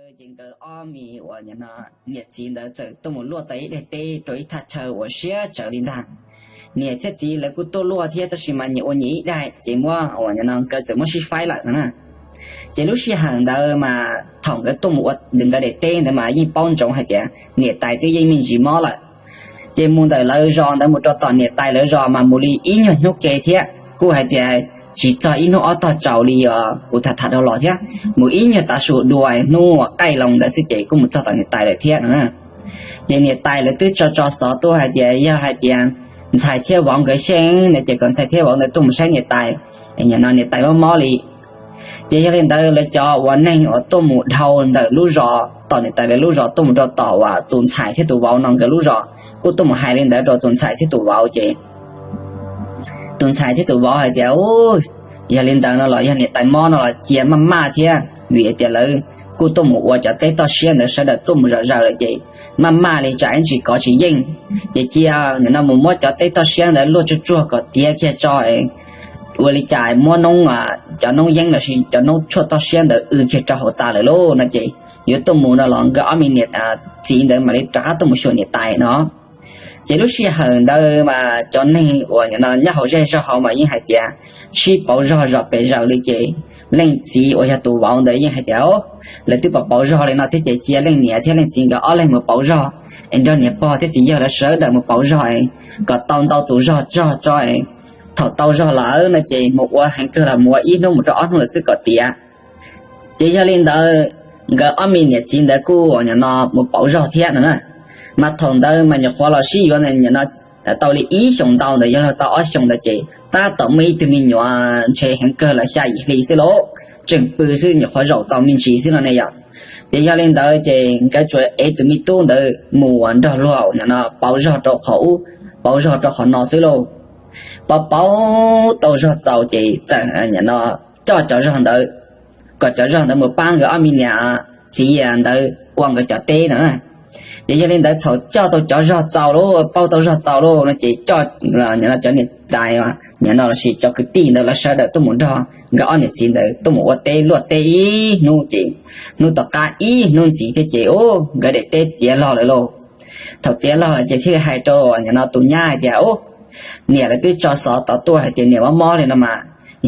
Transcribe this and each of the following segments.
Ces nkawd ob me uas niam txiv ntawd txawm tuaj mus luaj tau ib daim teb rau ib thaj chaw uas siab tsawv li ntag. Niam thiab txiv lawv kuj tuaj luaj thiab tab sis mas nyias ua nyias ib daim ces muab uas no nkawd txawm muab sib faib lawm no na. Ces lub sij hawm ntawd mas thaum nkawd tuaj mus ua nkawd daim teb ntawd mas yeej paub ntsoov hais tias niam tais twb yeej me ntsis mob lawm. Ces mus ntawm lawv zos ntawd mus rau tom niam tais lawv zos mas mus li ib nyuag hnub ke thiab kuj hais tias tsis txog ib hnub ob tog tsaus li os, kuv tham tham dhau los thiab. Mus ib nyuag tav su dua hnub qaij loo ntawd xwb ces kuj mus txog tom niam tais lawm thiab no. Ces niam tais lawv twb tso tso xov tuaj hais tias yog hais tias ntxhais thiab vauv nkawd xyeej no ces kom ntxhais thiab vauv ntawd tuaj mus saib niam tais, no niam tais mob mob li. Ces yog li ntawd lawv cov uas neeg uas tuaj mus dhau ntawm lub zos tom niam tais lawv lub zos tuaj mus rau tom uas tus ntxhais thiab tus vauv no nkawd lub zos kuj tuaj mus hais li ntawd rau tus ntxhais thiab tus vauv ces tus ntxhais thiab tus vauv hais tias, u, yog li ntawd no los yog niam tais mob no los cia maj maj thiab vim tias lawv kuj tuaj mus ua cov teb toj siab ntawd sawv daws tuaj mus zom zaws lawm ces maj maj li tsam ib ntsis kov tsis yeej. Ces cia no mus muab cov teb toj siab ntawd luaj tsuag tsuag kom tiav kiag tso, ua li cas muab noob, cov noob yeeb lossis cov noob tshuaj toj siab ntawd w kiag rau hauv tas lawm lauj no ces yuav tuaj mus no los nkawd ob me niam txiv ntawd mam li rov qab tuaj mus xyuas niam tais no. Ces lub sij hawm ntawd mas cov neeg uas no nyob hauv zej zog hauv mas yeej hais tias sib pauv zog zom pes zaws li ces leej txiv uas yog tus vauv ntawd yeej hais tias, lawv twb pauv pauv zog li no thiab ces cia leej niam thiab leej txiv nkawd ob leeg mus pauv zog es nrog niam pog thiab txiv yawg lawv sawv daws mus pauv zog es kom tau ntau tus zog zog tso es thaum tau zog lawm no ces mus ua heev kawg los mus ua ib hnub mus rau ob hnub lawm xwb kom tiav. Ces yog li ntawd nkawd ob me niam txiv ntawd kuj no mus pauv zog thiab no na. Mas thaum ntawd mas nyuam qhuav los sib yuav no tau li ib xyoos ntau ntawd yog los tau ob xyoos ntawd ces tab tom muaj ib tug me nyuam ntshe heev kawg los xya yim hli xwb lauj, tseem pw xwb nyuam qhuav zaum tau me ntsis xwb no ne yom. Ces yog li ntawd ces nkawd tsuas ev tus me tub ntawd mus nrog luag no pauv zog rau qhov ub, pauv zog rau qhov no xwb lauj. Pauv pauv tau zog txaus ces txawm no coj cov zog ntawd, kom cov zog ntawd mus pab nkawd ob me niam txiv ntawd ua nkawd cov teb no. Ces yog li ntawd thaum coj tau cov zog txaus lauj, pauv tau zog txaus lauj no ces coj cov niam tais, niam no lossis cov kwv tij ntawd lawv sawv daws tuaj mus nrog nkawd ob niam txiv ntawd tuaj mus ua teb luaj teb ib hnub ces hnub tom qab ib hnub ntxiv thiab ces u, nkawd daim teb tiav log lawm lauj. Thaum tiav log lawm ces thiaj li hais rau niam no tus nyab hais tias, u, niam lawv twb tso xov tod tuaj hais tias niam mob mob li no mas,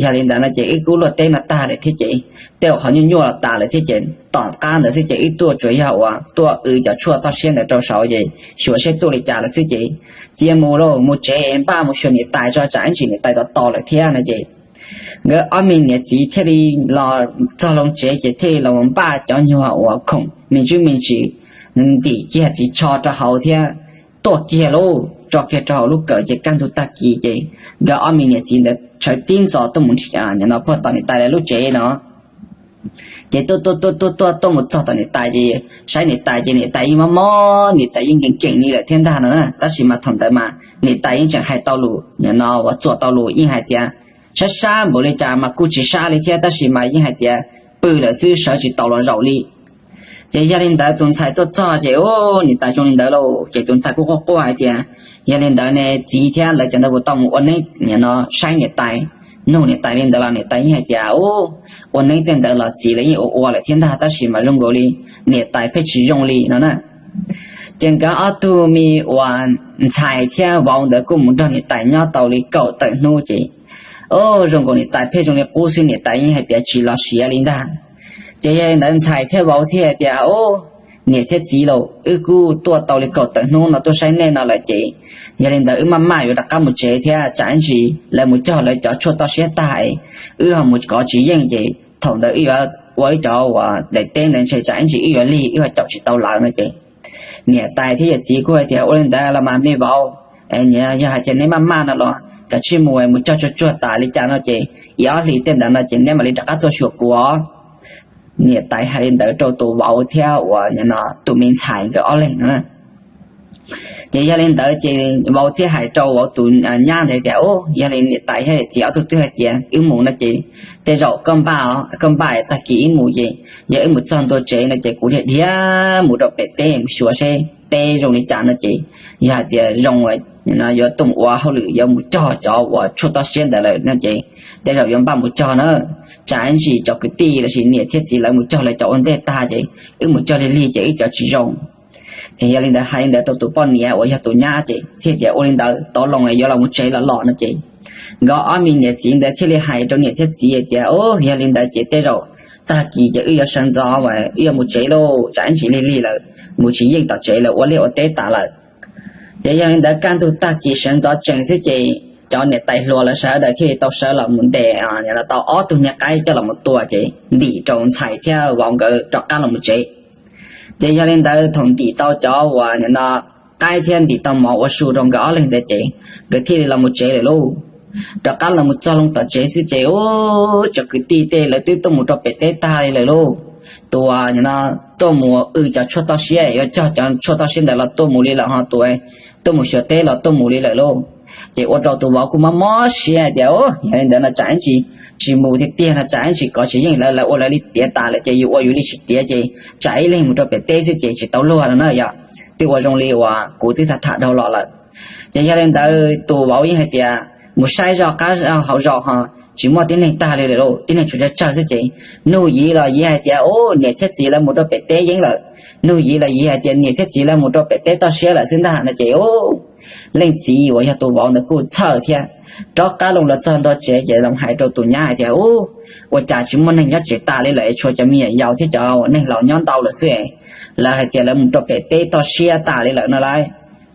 yog li ntawd no ces wb kuj luaj teb no tag lawm thiab ces tej uas qhov nyuaj nyuaj los tas lawm thiab ces tom qab ntawd xwb ces wb tuaj tsuas yog uas tuaj w cov tshuaj toj siab ntawd rau saud ces xyuas seb tuaj li cas lawm xwb ces cia mus lauj, mus tsev npaj mus xyuas niam tais tso tsam ib ntsis niam tais tos tos lawm thiab no ces nkawd ob me niam txiv thiaj li los txog loo tsev ces thiaj li los npaj cov nyuag uas khoom me ntsis me ntsis ntim kiag ris tsho rau hauv thiab tuaj kiag lauj, tso kiag rau hauv lub kawm ces kaj ntug tag kis ces nkawd ob me niam txiv ntawd tshawv tib ntxov tuaj mus no puag tom niam tais lawv lub tsev no. Ces tuaj tuaj tuaj tuaj tuaj tuaj mus txog tom niam tais ces saib niam tais ces niam tais yeej mob mob, niam tais yeej nkees nkees li lawm thiab ntag no na. Tab sis mas thaum ntawd mas niam tais yeej tseem hais tau lus no uas txuas tau lus yeej hais tias sab sab npaum li cas mas kuj tsis sab li thiab tab sis mas yeej hais tias pw lawm xwb sawv tsis taus los zaum li. Ces yog li ntawd tus ntxhais tuaj txog ces u, niam tais zoo li ntawd lauj ces tus ntxhais kuj quaj quaj hais tias yog li ntawd ne txiv thiab lawv cov ntawd puas tau mus ua neeb no saib niam tais, nug niam tais li ntawd los niam tais yeej hais tias u, ua neeb tej ntawd los txiv lawv yeej ua ua lawm thiab ntag tab sis mas zoo nkaus li niam tais pheej tsis zoo li no na. Ces nkawd ob tug me uas ntxhais thiab vauv ntawd kuj mus nrog niam tais nyob tau li kaum tawm hnub ces o, zoo nkaus niam tais pheej zoo li qub xwb, niam tais yeej hais tias tsis los siav li ntag. Ces yog li ntawd ntxhais thiab vauv thiaj hais tias u, niam thiab txiv lauj, wb kuj tuaj tau li kaum tawm hnub no tuaj saib nej no lawm ces yog li ntawd wb maj maj yuav rov qab mus tsev thiab tsam ib ntsis lawv mus cog lawv cov tshuaj toj siab tag, wb ho mus kov tsis yeej ces thaum ntawd wb yuav ua wb cov uas daim teb ntawd ntshe tsam ib ntsis wb yuav lig wb ho caum tsis tau lawv no ces niam tais thiab yawm txiv kuj hais tias ua li ntawd los mas me vauv, yog hais tias neb maj maj no los kav tsij mus mus cog tsuag tsuag tas li cas no ces ib ob hlis tej ntawd no ces neb mam li rov qab tuaj xyuas kuv os. Niam tais hais li ntawd rau tus vauv thiab uas tus me ntxhais nkawd ob leeg no. Ces yog li ntawd ces vauv thiaj hais rau vauv tus nyab ntawd tias u, yog li niam tais thiab yawm txiv ob tug twb hais tias wb mus no ces tej zaum koj npaj, koj npaj tag kis wb mus ces yog wb mus txog ntua tsev no ces kuv dhia dhia mus rau pem teb mus xyuas seb teb zoo li cas no ces yog hais tias zoo yuav tuaj mus ua hauj lwm yuav mus cog cov uas tshuaj toj siab ntawd lawm no ces tej zaum yuav npaj mus cog na. Tsam ib ntsis cov kwv tij lossis niam thiab txiv lawv mus cog lawv cov ua ntej tag ces wb mus cog lig lig ces wb cov tsis zoo. Ces yog li ntawd hais li ntawd rau tus poj niam uas yog tus nyab ces thiaj tias ua li ntawd tau loo yuav los mus tsev los los no ces nkawd ob me niam txiv ntawd thiaj li hais rau niam thiab txiv hais tias, Yog li ntawd ces tej zaum tag kis ces wb yuav sawv ntxov, wb yuav mus tsev lauj, tsam ib ntsis lig lig lawm mus tsis yeej tom tsev lawv ua liaj ua teb tas lawm. Ces yog li ntawd kaj ntug tag kis sawv ntxov tsees xwb ces cov niam tais hluas lawv sawv daws thiaj li tau sawv los mus ntes tau ob tug niag qaib coj los mus tua ces ntim rau ntxhais thiab vauv nkawd rov qab los mus tsev. Ces yog li ntawd thaum ntim tau cov uas no qaib thiab ntim tau mov ua su rau nkawd ob leeg ntawd ces nkawd thiaj li los mus tsev lawm lauj. Rov qab los mus txog loo tom tsev xwb ces ub, cov kwv tij tej lawv twb tuaj mus rau pem teb tag li lawm lauj. Tus uas no tuaj mus ua cov tshuaj toj siab yuav cog cov tshuaj toj siab ntawd los tuaj mus li lawm ho tus tuaj mus xyuas teb los tuaj mus li lawm lauj. Ces ua rau tus vauv kuj mob mob siab hais tias, Yog li ntawd no tsam ib ntsis tsis mus tiag tiag no tsam ib ntsis kov tsis yeej lawv, lawv ua lawv li tiav tas lawm ces yus ua yus li tsis tiav ces tsam ib leeg mus rau pem teb xwb ces tsis tau luag no na yog. Twb ua zoo li uas kuv twb tham tham dhau los lawm. Ces yog li ntawd tus vauv yeej hais tias mus saib zoj qab hauv zos ho tsis muaj tib neeg tag li lawm lauj, tib neeg tsuas tsawg tsawg xwb ces nug yiv los yiv hais tias, Ub, niam thiab txiv lawv mus rau pem teb yeeb lawm. Nug yiv los yiv hais tias niam thiab txiv lawv mus rau pem teb toj siab lawm xwb ntag no ces ub, leej txiv uas yog tus vauv ntawd kuj txhawj thiab. Rov qab loo los txog ntua tsev ces los hais rau tus nyab hais tias, Ub, ua cas tsis muaj neeg nyob tsev tas li lawm, tshuav cov me nyuam yaus thiab cov uas neeg laus nyob ntau lawm xwb. Lawv hais tias lawv mus rau pem teb toj siab tas li lawm no lauj.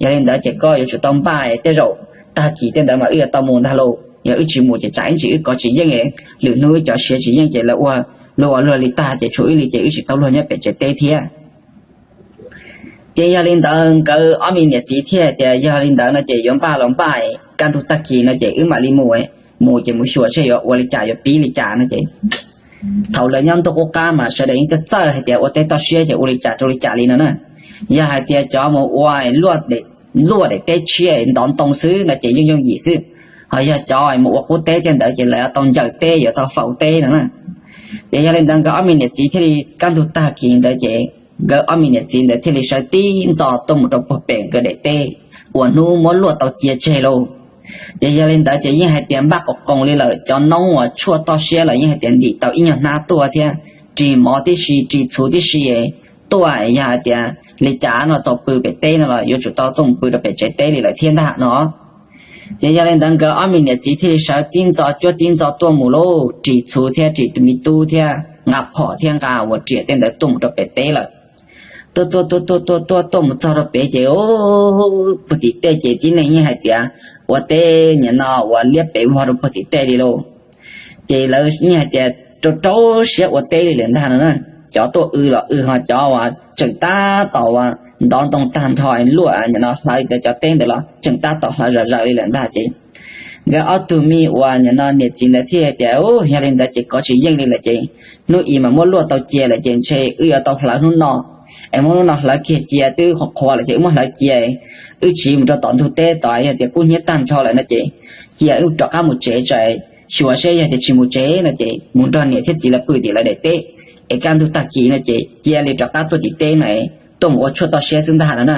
Yog li ntawd ces koj yuav tsum tau npaj, tej zaum tag kis tej ntawd mas wb yuav tau mus ntag lauj. Yog wb tsis mus ces tsam ib ntsis wb kov tsis yeej, lwm hnub wb cov siav tsis yeej ces lawv ua luag ua luag li tag ces tshuav wb li ces wb tsis tau luag nyob pem tsev teb thiab. Ces yog li ntawd nkawd ob me niam txiv thiaj tias yog li ntawd no ces yuav npaj los npaj, kaj ntug tag kis no ces wb mam li mus. Mus ces mus xyuas seb yuav ua li cas yuav pib li cas no ces thaum lawv nyob ntuj qub qab mas sawv daws yeej txawj txawj hais tias ua teb toj siab ces ua li cas rau li cas li no na. Yog hais tias cov mus ua luaj daim teb tshiab ntov ntoo xwb no ces yooj yooj yim xwb. Ho yog cov mus ua qub teb tej ntawd ces lawv yuav tau ncaws teb yuav tau faus teb no na. Ces yog li ntawd nkawd ob me niam txiv thiaj li kaj ntug tag kis ntawd ces nkawd ob me niam txiv ntawd thiaj li sawv tib ntxo tuaj mus rau puag pem nkawd daim teb uas hnub muab luaj tau cia tseg lauj. Ces yog li ntawd ces yeej hais tias npaj qos qoos li lawm, cov noob uas tshuaj toj siab los yeej hais tias ntim tau ib nyuag hnab tuaj thiab, ris mov tib si ris txhuv tib si tuaj, yog hais tias li cas no txaus pw pem teb no los yuav tsum tau tuaj mus pw rau pem tsev teb li lawm thiab ntag no. Ces yog li ntawd nkawd ob me niam txiv thiaj li sawv tib ntxo cuab tib ntxo tuaj mus lauj, ris txhuv thiab ris tus me tub thiab nqa phom thiab nqa uas riam tej ntawd tuaj mus rau pem teb lawm. Tuaj tuaj tuaj tuaj tuaj tuaj tuaj mus txog rau pem ces puag tim tej ces tib neeg yeej hais tias ua teb nim no uas liab pes vog rau puag tim tej li lauj. Ces lawv yeej hais tias rau rau siab ua teb li lawm ntag no na. Cov tuaj w los w ho cov uas tseem tab tom uas ntov ntoo tag nrho luaj nim no hlawv cov teb ntawd los tseem tab tom hlawv zom zaws li lawm ntag ces nkawd ob tug me uas nim no niam txiv ntawd thiaj tias, Yog li ntawd ces kov tsis yeej li lawm ces hnub ib mas muab luaj tau cia lawm ces ntshe wb yuav tau hlawv hnub no. Es muab hnub no hlawv kiag cia twb qhuav qhuav lawm ces wb muab hlawv cia, wb tsiv mus rau tom ntug teb tod, yog tias kub hnyiab tag nrho lawm no ces cia wb rov qab mus tsev tso, xyuas seb yog tias tsis mus tsev no ces mus nrog niam thiab txiv lawv pw tim lawv daim teb, es kaj ntug tag kis no ces cia li rov qab tuaj tim teb no, tuaj mus ua tshuaj toj siab xwb ntag no na.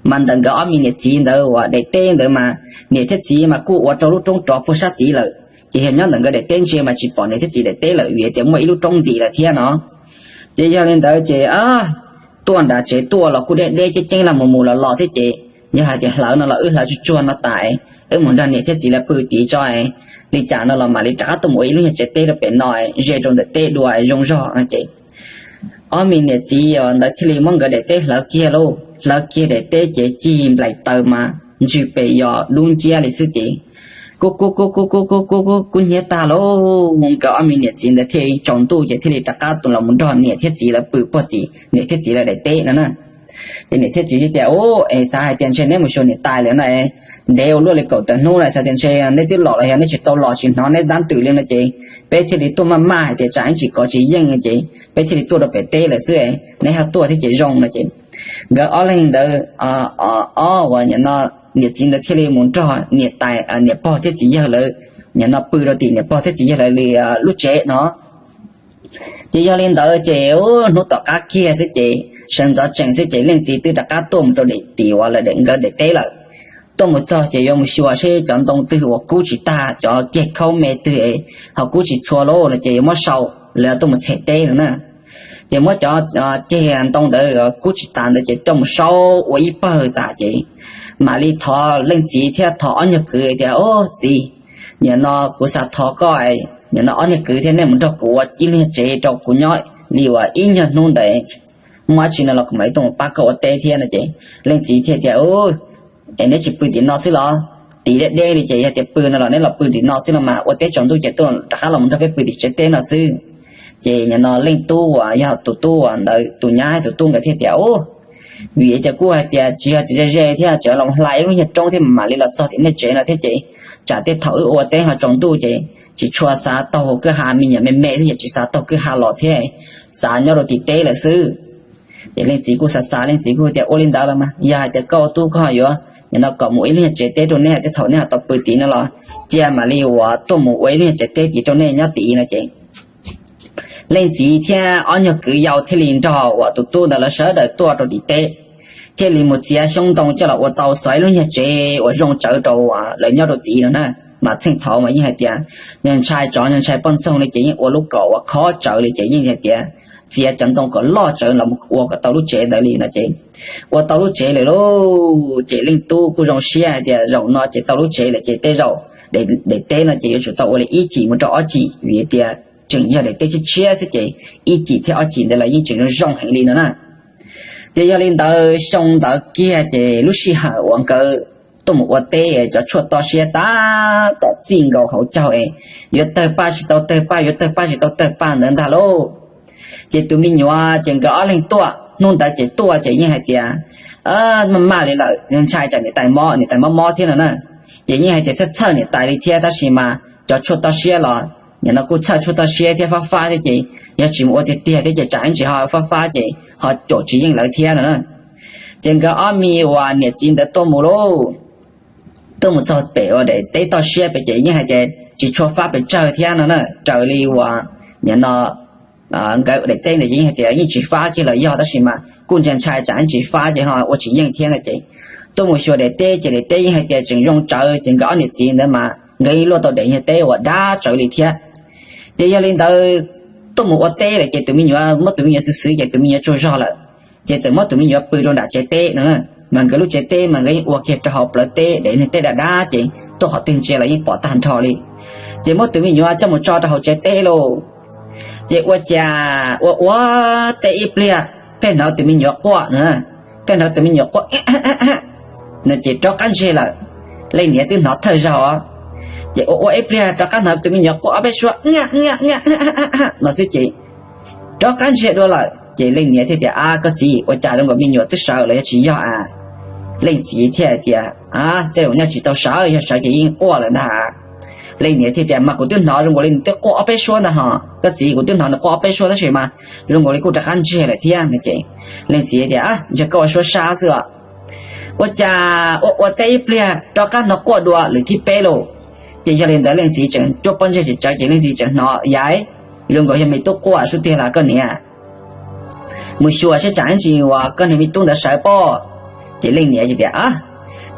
Mas ntawm nkawd ob me niam txiv ntawd uas daim teb ntawd mas niam thiab txiv mas kuj ua rau lub roob rov puag sab tid lawm, ces yog nyob ntawm nkawd daim teb ntsia mas tsis pom niam thiab txiv daim teb lawm vim tias muaj ib lub roob ntim lawm thiab no. Ces yog li ntawd ces tuaj nram tsev tuaj los kuj deb deb ceeb ceeb los mus mus los los thiab ces yog hais tias hlawv no los wb hlawv tsuag tsuag no tas, wb mus nrog niam thiab txiv lawv pw tid tso, li cas no los mam li rov qab tuaj mus ua ib lub nyuag tsev teb rau pem no, ze rau ntawm teb dua zoo zog no ces ob me niam txiv ntawd thiaj li muab nkawd daim teb hlawv kiag lauj, hlawv kiag daim teb ces cig nplaim taws mas ntswg pes yos dub nciab li xwb ces kub kub kub kub kub kub kub kub hnyiab tag lauj. Nkawd ob me niam txiv ntawd thiaj tsaus ntuj ces thiaj li rov qab los mus nrog niam thiab txiv lawv pw puag tim niam thiab txiv lawv daim teb no na. Ces niam thiab txiv thiaj tias, Ub, es xav hais tias ntshe neb mus xyuas niam tais lawm na, ntev ua luaj li kaum tawm hnub lawm, xav tias ntshe neb twb los los yog neb tsis tau los tsis hnov neb ntab ntws li no ces peb thiaj li tuaj maj maj hais tias tsam ib ntsis kov tsis yeej ces peb thiaj li tuaj rau pem teb lawm xwb, neb ho tuaj thiab ces zoo no ces nkawd ob leeg ntawd, ob uas nim no niam txiv ntawd thiaj li mus nrog niam tais, niam pog thiab txiv yawg lawv nim no pw rau tim niam pog thiab txiv yawg lawv li lub tsev no. Ces yog li ntawd ces hnub tom qab kiag xwb ces sawv ntxov tsees xwb ces leej txiv twb rov qab tuaj mus rau tim uas lawv nkawd daim teb lawm. tuaj mus txog ces yuav mus xyuas seb cov ntoo twg uas kub tsis tag, cov ceg khaub me twg ho kub tsis txhua lawm no ces yuav muab sau, lawv tuaj mus txhem teb no na. Ces muab cov ceg ntoo ntawd kub tsis tas ntawd ces coj mus sau ua ib pawg tas ces mam li thov leej txiv thiab thov ob nyuag kwv tias, Au txiv, nim no kuv xav thov koj, nim no ob nyuag kwv thiab nej mus nrog kuv ua ib lub nyuag tsev rau kuv nyob li uas ib nyuag hnub ntawd, muaj dab tsi no los kuv mam li tuaj mus pab koj ua teb thiab no ces leej txiv thiaj tias, Es neb tsis pw tim no xwb los? Tim deb deb li ces yog tias pw no los neb los pw tim no xwb no mas ua teb tsaus ntuj ces tuaj rov qab los nrog peb pw tim tsev teb no xwb. Ces nim no leej tub uas yog tus tub uas ntawd, tus nyab tus tub nkawd thiaj tias, Au, vim tias kuj hais tias tsis yog tias ze ze thiab, tseem los hla ib lub nyuag roob thiab mam li los txog tim nej tsev no thiab ces tsam tej thaum wb ua teb ho tsaus ntuj ces tsis tshua xav taug kwj ha, me nyuam me me thiab ces tsis xav taug kwj ha los thiab, xav nyob rau tim teb lawm xwb. Ces leej txiv kuj xav xav, leej txiv kuj tias, Ua li ntawd los mas yog hais tias koj ua tub koj yuav nim no kom mus ib lub nyuag tsev teb rau neb, tej thaum neb ho tau pw tim no los cia mam li uas tuaj mus ua ib lub nyuag tsev teb tim rau nej nyob tid no ces leej txiv thiab ob nyuag kwv yau thiaj li nrog uas tus tub ntawd lawv sawv daws tuaj rau tim teb, thiaj li mus txiav xyoob ntoo coj los ua tau xov ib lub nyuag tsev uas zoo tsawv rau lawv nyob rau tid no na. Mas txheej thaud mas yeej hais tias nyuag ntshai tsov nyuag ntshai poj ntxoog li ces yeej ua lub kaum uas khov tsawv li ces yeej hais tias txiav cov ntoo kom loj tsawv los ua kom tau lub tsev ntawd li no ces ua tau lub tsev lawm lauj. Ces leej tub kuj zoo siab hais tias zaum no ces tau lub tsev lawm ces tej zaum daim teb no ces yuav tsum tau ua li ib cim mus rau ob cim vim tias tseem yog daim teb tshiab tshiab xwb ces ib cim thiab ob cim ntawd los yeej tseem zoo zoo heev li no na. Ces yog li ntawd xyoo ntawd kiag ces lub sij hawm uas nkawd tuaj mus ua teb cov tshuaj toj siab tab tom txij nkaus hauv caug es yuav tawg paj tsis tau tawg paj, yuav tawg paj tsis tau tawg paj ntawd ntag lauj. Ces tus me nyuam ces nkawd ob leeg tuaj hnub ntawd ces tuaj ces yeej hais tias maj maj li lawm, ntshai tsam niam tais mob, niam tais mob mob thiab no na. Ces yeej hais tias txhawj txhawj niam tais li thiab tab sis mas cov tshuaj toj siab los nim no kuj txhawj tshuaj toj siab thiab fab fab thiab ces yog tsis mus ua tiag tiag thiab ces tsam ib ntsis ho fab fab ces ho caum tsis yeej lawv thiab no na. Ces nkawd ob me uas niam txiv ntawd tuaj mus lauj, tuaj mus txog pem uas daim teb toj siab pem ces yeej hais tias tsis tshua fab pes tsawg thiab no na, raws li uas nim no nkawd daim teb ntawd ces yeej hais tias yeej tsis fab kiag los yog tab sis mas kuj ntshai ntshai tsam ib ntsis fab ces ho ua tsis yeej thiab no ces tuaj mus xyuas daim teb ces daim teb yeej hais tias tseem zoo tsawv ces nkawd ob niam txiv ntawd mas nkawd yeej luaj tau daim nyuag teb uas dab tsawv li thiab. Ces yog li ntawd tuaj mus ua teb lawm ces tus me nyuam, muab tus me nyuam xwb xwb ces tus me nyuam tsaug zog lawm. Ces txawm muab tus me nyuam pw rau nram tsev teb no, mas nkawd lub tsev teb mas nkawd yeej ua kiag rau hauv plawv teb, daim niag teb dab dab ces tuaj qhov twg ntsia los yeej pom tag nrho li. Ces muab tus me nyuam coj mus tso rau hauv tsev teb lauj. Ces ua cas ua ua teb ib pliag pheej hnov tus me nyuam quaj no, pheej hnov tus me nyuam quaj no ces rov qab ntsiag lawm. Leej niam twb hnov thawj zaug os. Ces ua ua ib pliag rov qab hnov tus me nyuam quaj ob peb suab no xwb ces rov qab ntsiag dua lawm ces leej niam thiaj tias, A koj txiv, ua cas zoo nkaus me nyuam twb sawv los yog tsis yog a? Leej txiv thiaj tias, A, tej zaum nyaj tsis tau sawv, yog sawv ces yeej quaj lawm ntag. Leej niam thiaj tias, Mas kuv twb hnov zoo nkaus li nws twb quaj ob peb suab ntag hos koj txiv, kuv twb hnov nws quaj ob peb suab tab sis mas zoo nkaus li kuj rov qab ntsiag lawm thiab no ces leej txiv tias, Ntshai koj ua suab sab xwb os. Ua cas ua ua teb ib pliag rov qab hnov quaj dua lwm thib peb lauj. Ces yog li ntawd leej txiv tseem cuab pob ntseg tseem tsawv ces leej txiv tseem hnov, Yaiv, zoo nkaus yog me tub quaj sub tiag las koj niam. Mus xyuas seb tsam ib ntsis uas koj niag me tub ntawd sawv pob. Ces leej niam ces tias,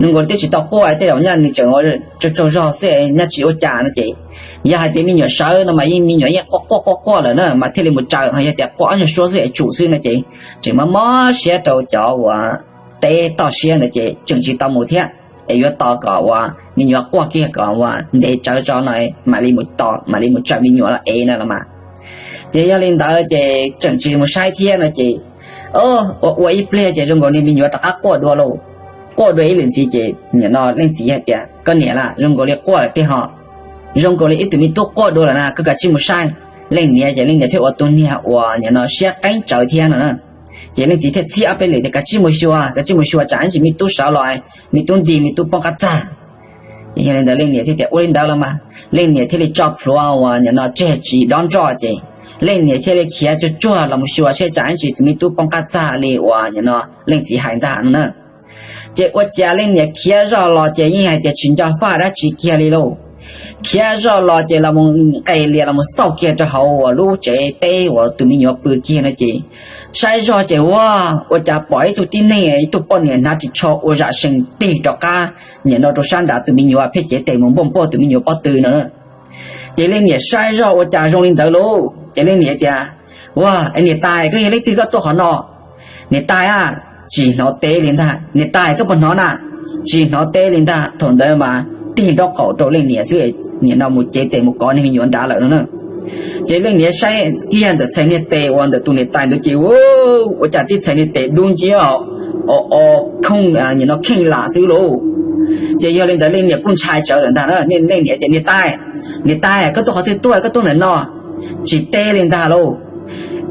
Zoo nkaus li twb tsis tau quaj, tej zaum nyaj nws tseem tsaug zog xwb, nyaj tsis ua cas no ces yog hais tias me nyuam sawv no mas yeej me nyuam yeej quaj quaj quaj quaj lawm na mas thiaj li mus tsaws, ho yog tias quaj ob nyuag suab xwb es tsum xwb no ces tseem mob mob siab rau cov uas teb toj siab ntawd ces tseem tsis tau mus thiab, es yuav tos kom uas me nyuam quaj kiag kom uas ntev tsawv tso no mam li mus tos, mam li mus tsaws me nyuam los ev no los mas. Ces yog li ntawd ces tseem tsis mus saib thiab no ces ua ua ib pliag ces zoo nkaus li me nyuam rov qab quaj dua lauj. Quaj dua ib lwm ntxiv ces nim no leej txiv hais tias, Koj niam las, zoo nkaus li quaj lawm tiag hos. Zoo nkaus li ib tug me tub quaj dua lawm na, koj kav tsij mus saib. Leej niam ces leej niam thiaj ua tus niag uas nim no siab qeeb tsawv thiab no na. Ces leej txiv thiaj txhib ob peb lwm tias, Kav tsij mus xyuas, kav tsij mus xyuas tsam ib ntsis me tub sawv los, me tub nti me tub poob qab txag. Ces yog li ntawd leej niam thiaj tias, Ua li ntawd los mas. Leej niam thiaj li tso plhuav uas nim no tseg tsis dob nroj ces leej niam thiaj li khiav tsuag tsuag los mus xyuas seb tsam ib ntsis tus me tub poob qab txag li uas nim no leej txiv hais ntag no na. Ces ua cas leej niam khiav zoj los ces yeej hais tias tsis nco faj dab tsi kiag li lauj. Khiav zoj los ces los nqes lias los xauj kiag rau hauv uas lub tsev teb uas tus me nyuam pw kiag no ces saib zoj ces ua, ua cas pom ib tug tib neeg, ib tug poj niam hnav ris tsho ua zam sees tig rov qab, nim no rau sab nrad tus me nyuam pheej cev tes mus npuaj npuaj tus me nyuam pob tw no. Ces leej niam saib zoj ua cas zoo li ntawd lauj, ces leej niam tias, ua, niam tais, koj yog leej twg koj tuaj qhov no? Niam tais a, tsis hnov teb li ntag. Niam tais, koj puas hnov na? Tsis hnov teb li ntag. Thaum ntawd mas tig nraub qaum rau leej niam xwb, nim no mus cev tes mus kov niag me nyuam nrad lawm no na. Ces leej niam saib kiag ntawm txhais niag tes uas ntawm tus niam tais ntawd ces ua, ua cas tib txhais niag tes dub nciab o, o, nim no kheej lam xwb lauj. Ces yog li ntawd leej niam kuj ntshai tsawv lawm ntag na. Leej niam tias, niam tais, niam tais, koj tuaj qhov twg tuaj koj tuaj ntawm no? Tsis teb li ntag lauj.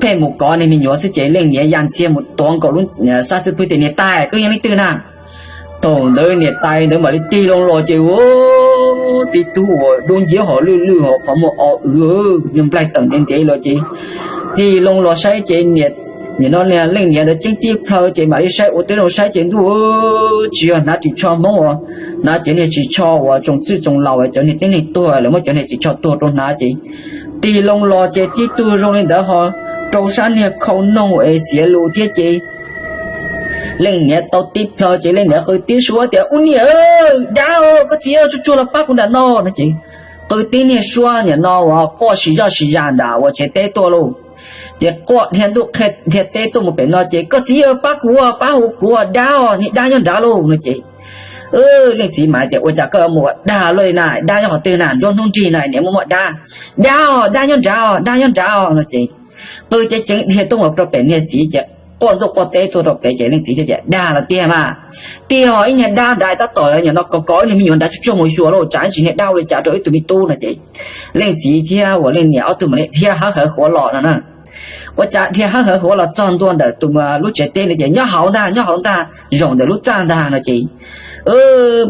Pheej mus kov niag me nyuam xwb ces leej niam ya ntxiag mus tuav nkaus lub sab xub pwg tias, niam tais, koj yog leej twg na? Thaum ntawd niam tais ntawd mam li tig loo los ces ua, tib tug uas dub nciab hos lwj lwj hos qhov muag o wv, niag nplaig tawm ntev ntev los ces tig loo los saib ces nim no leej niam ntawd ceeb tib plhaw ces mam li saib ua teb zoo saib ces ntuj, tsis yog hnav ris tsho Hmoob uas, hnav cov niag ris tsho uas tsoos txwj tsoos laus, cov niag tib neeg tuag lawv muab cov niag ris tsho tuag rau hnav ces tig loo los ces tib tug zoo li ntawd ho rau sab niag khau noog es xiav lus thiab ces leej niam tau tib plhaw ces leej niam qw tib suab tias, ua niam, dab, koj txiv, tsuag tsuag los pab kuv nram no no ces qw tib niag suab nim no uas quaj si zoj si zas nram uas tsev teb tuaj lauj. Ces quaj dhia ntuj qhia dhia teb tuaj mus pem no ces, koj txiv, pab kuv, pab hu kuv, dab os, niag dab nyob nrad lauj no ces leej txiv mas tias, ua cas koj mus ua dag luaj li na, dab nyob qhov twg na, nruab hnub nrig no niam muaj muaj dab. Dab os, dab nyob nrad os, dab nyob nrad os no ces qw ceev ceev dhia tuaj mus rau pem niag txiv ces quaj ntuj quaj teb tuaj rau pem ces leej txiv thiaj tias, dag los tiag mas. Tiag os, ib niag dab nrad tab tom nim no kov kov ib niag me nyuam nrad tsuag tsuag mus xyuas lauj, tsam ib ntsis niag dab ua li cas rau ib tug me tub no ces leej txiv thiab uas leej niam ob tug mam li dhia hawb hawv huav los no na. Ua cas dhia hawb hawv huav los txog ntua ntawm tus lub tsev teb no ces nyob hauv ntag, nyob hauv ntag, zaum ntawm lub txaj ntag no ces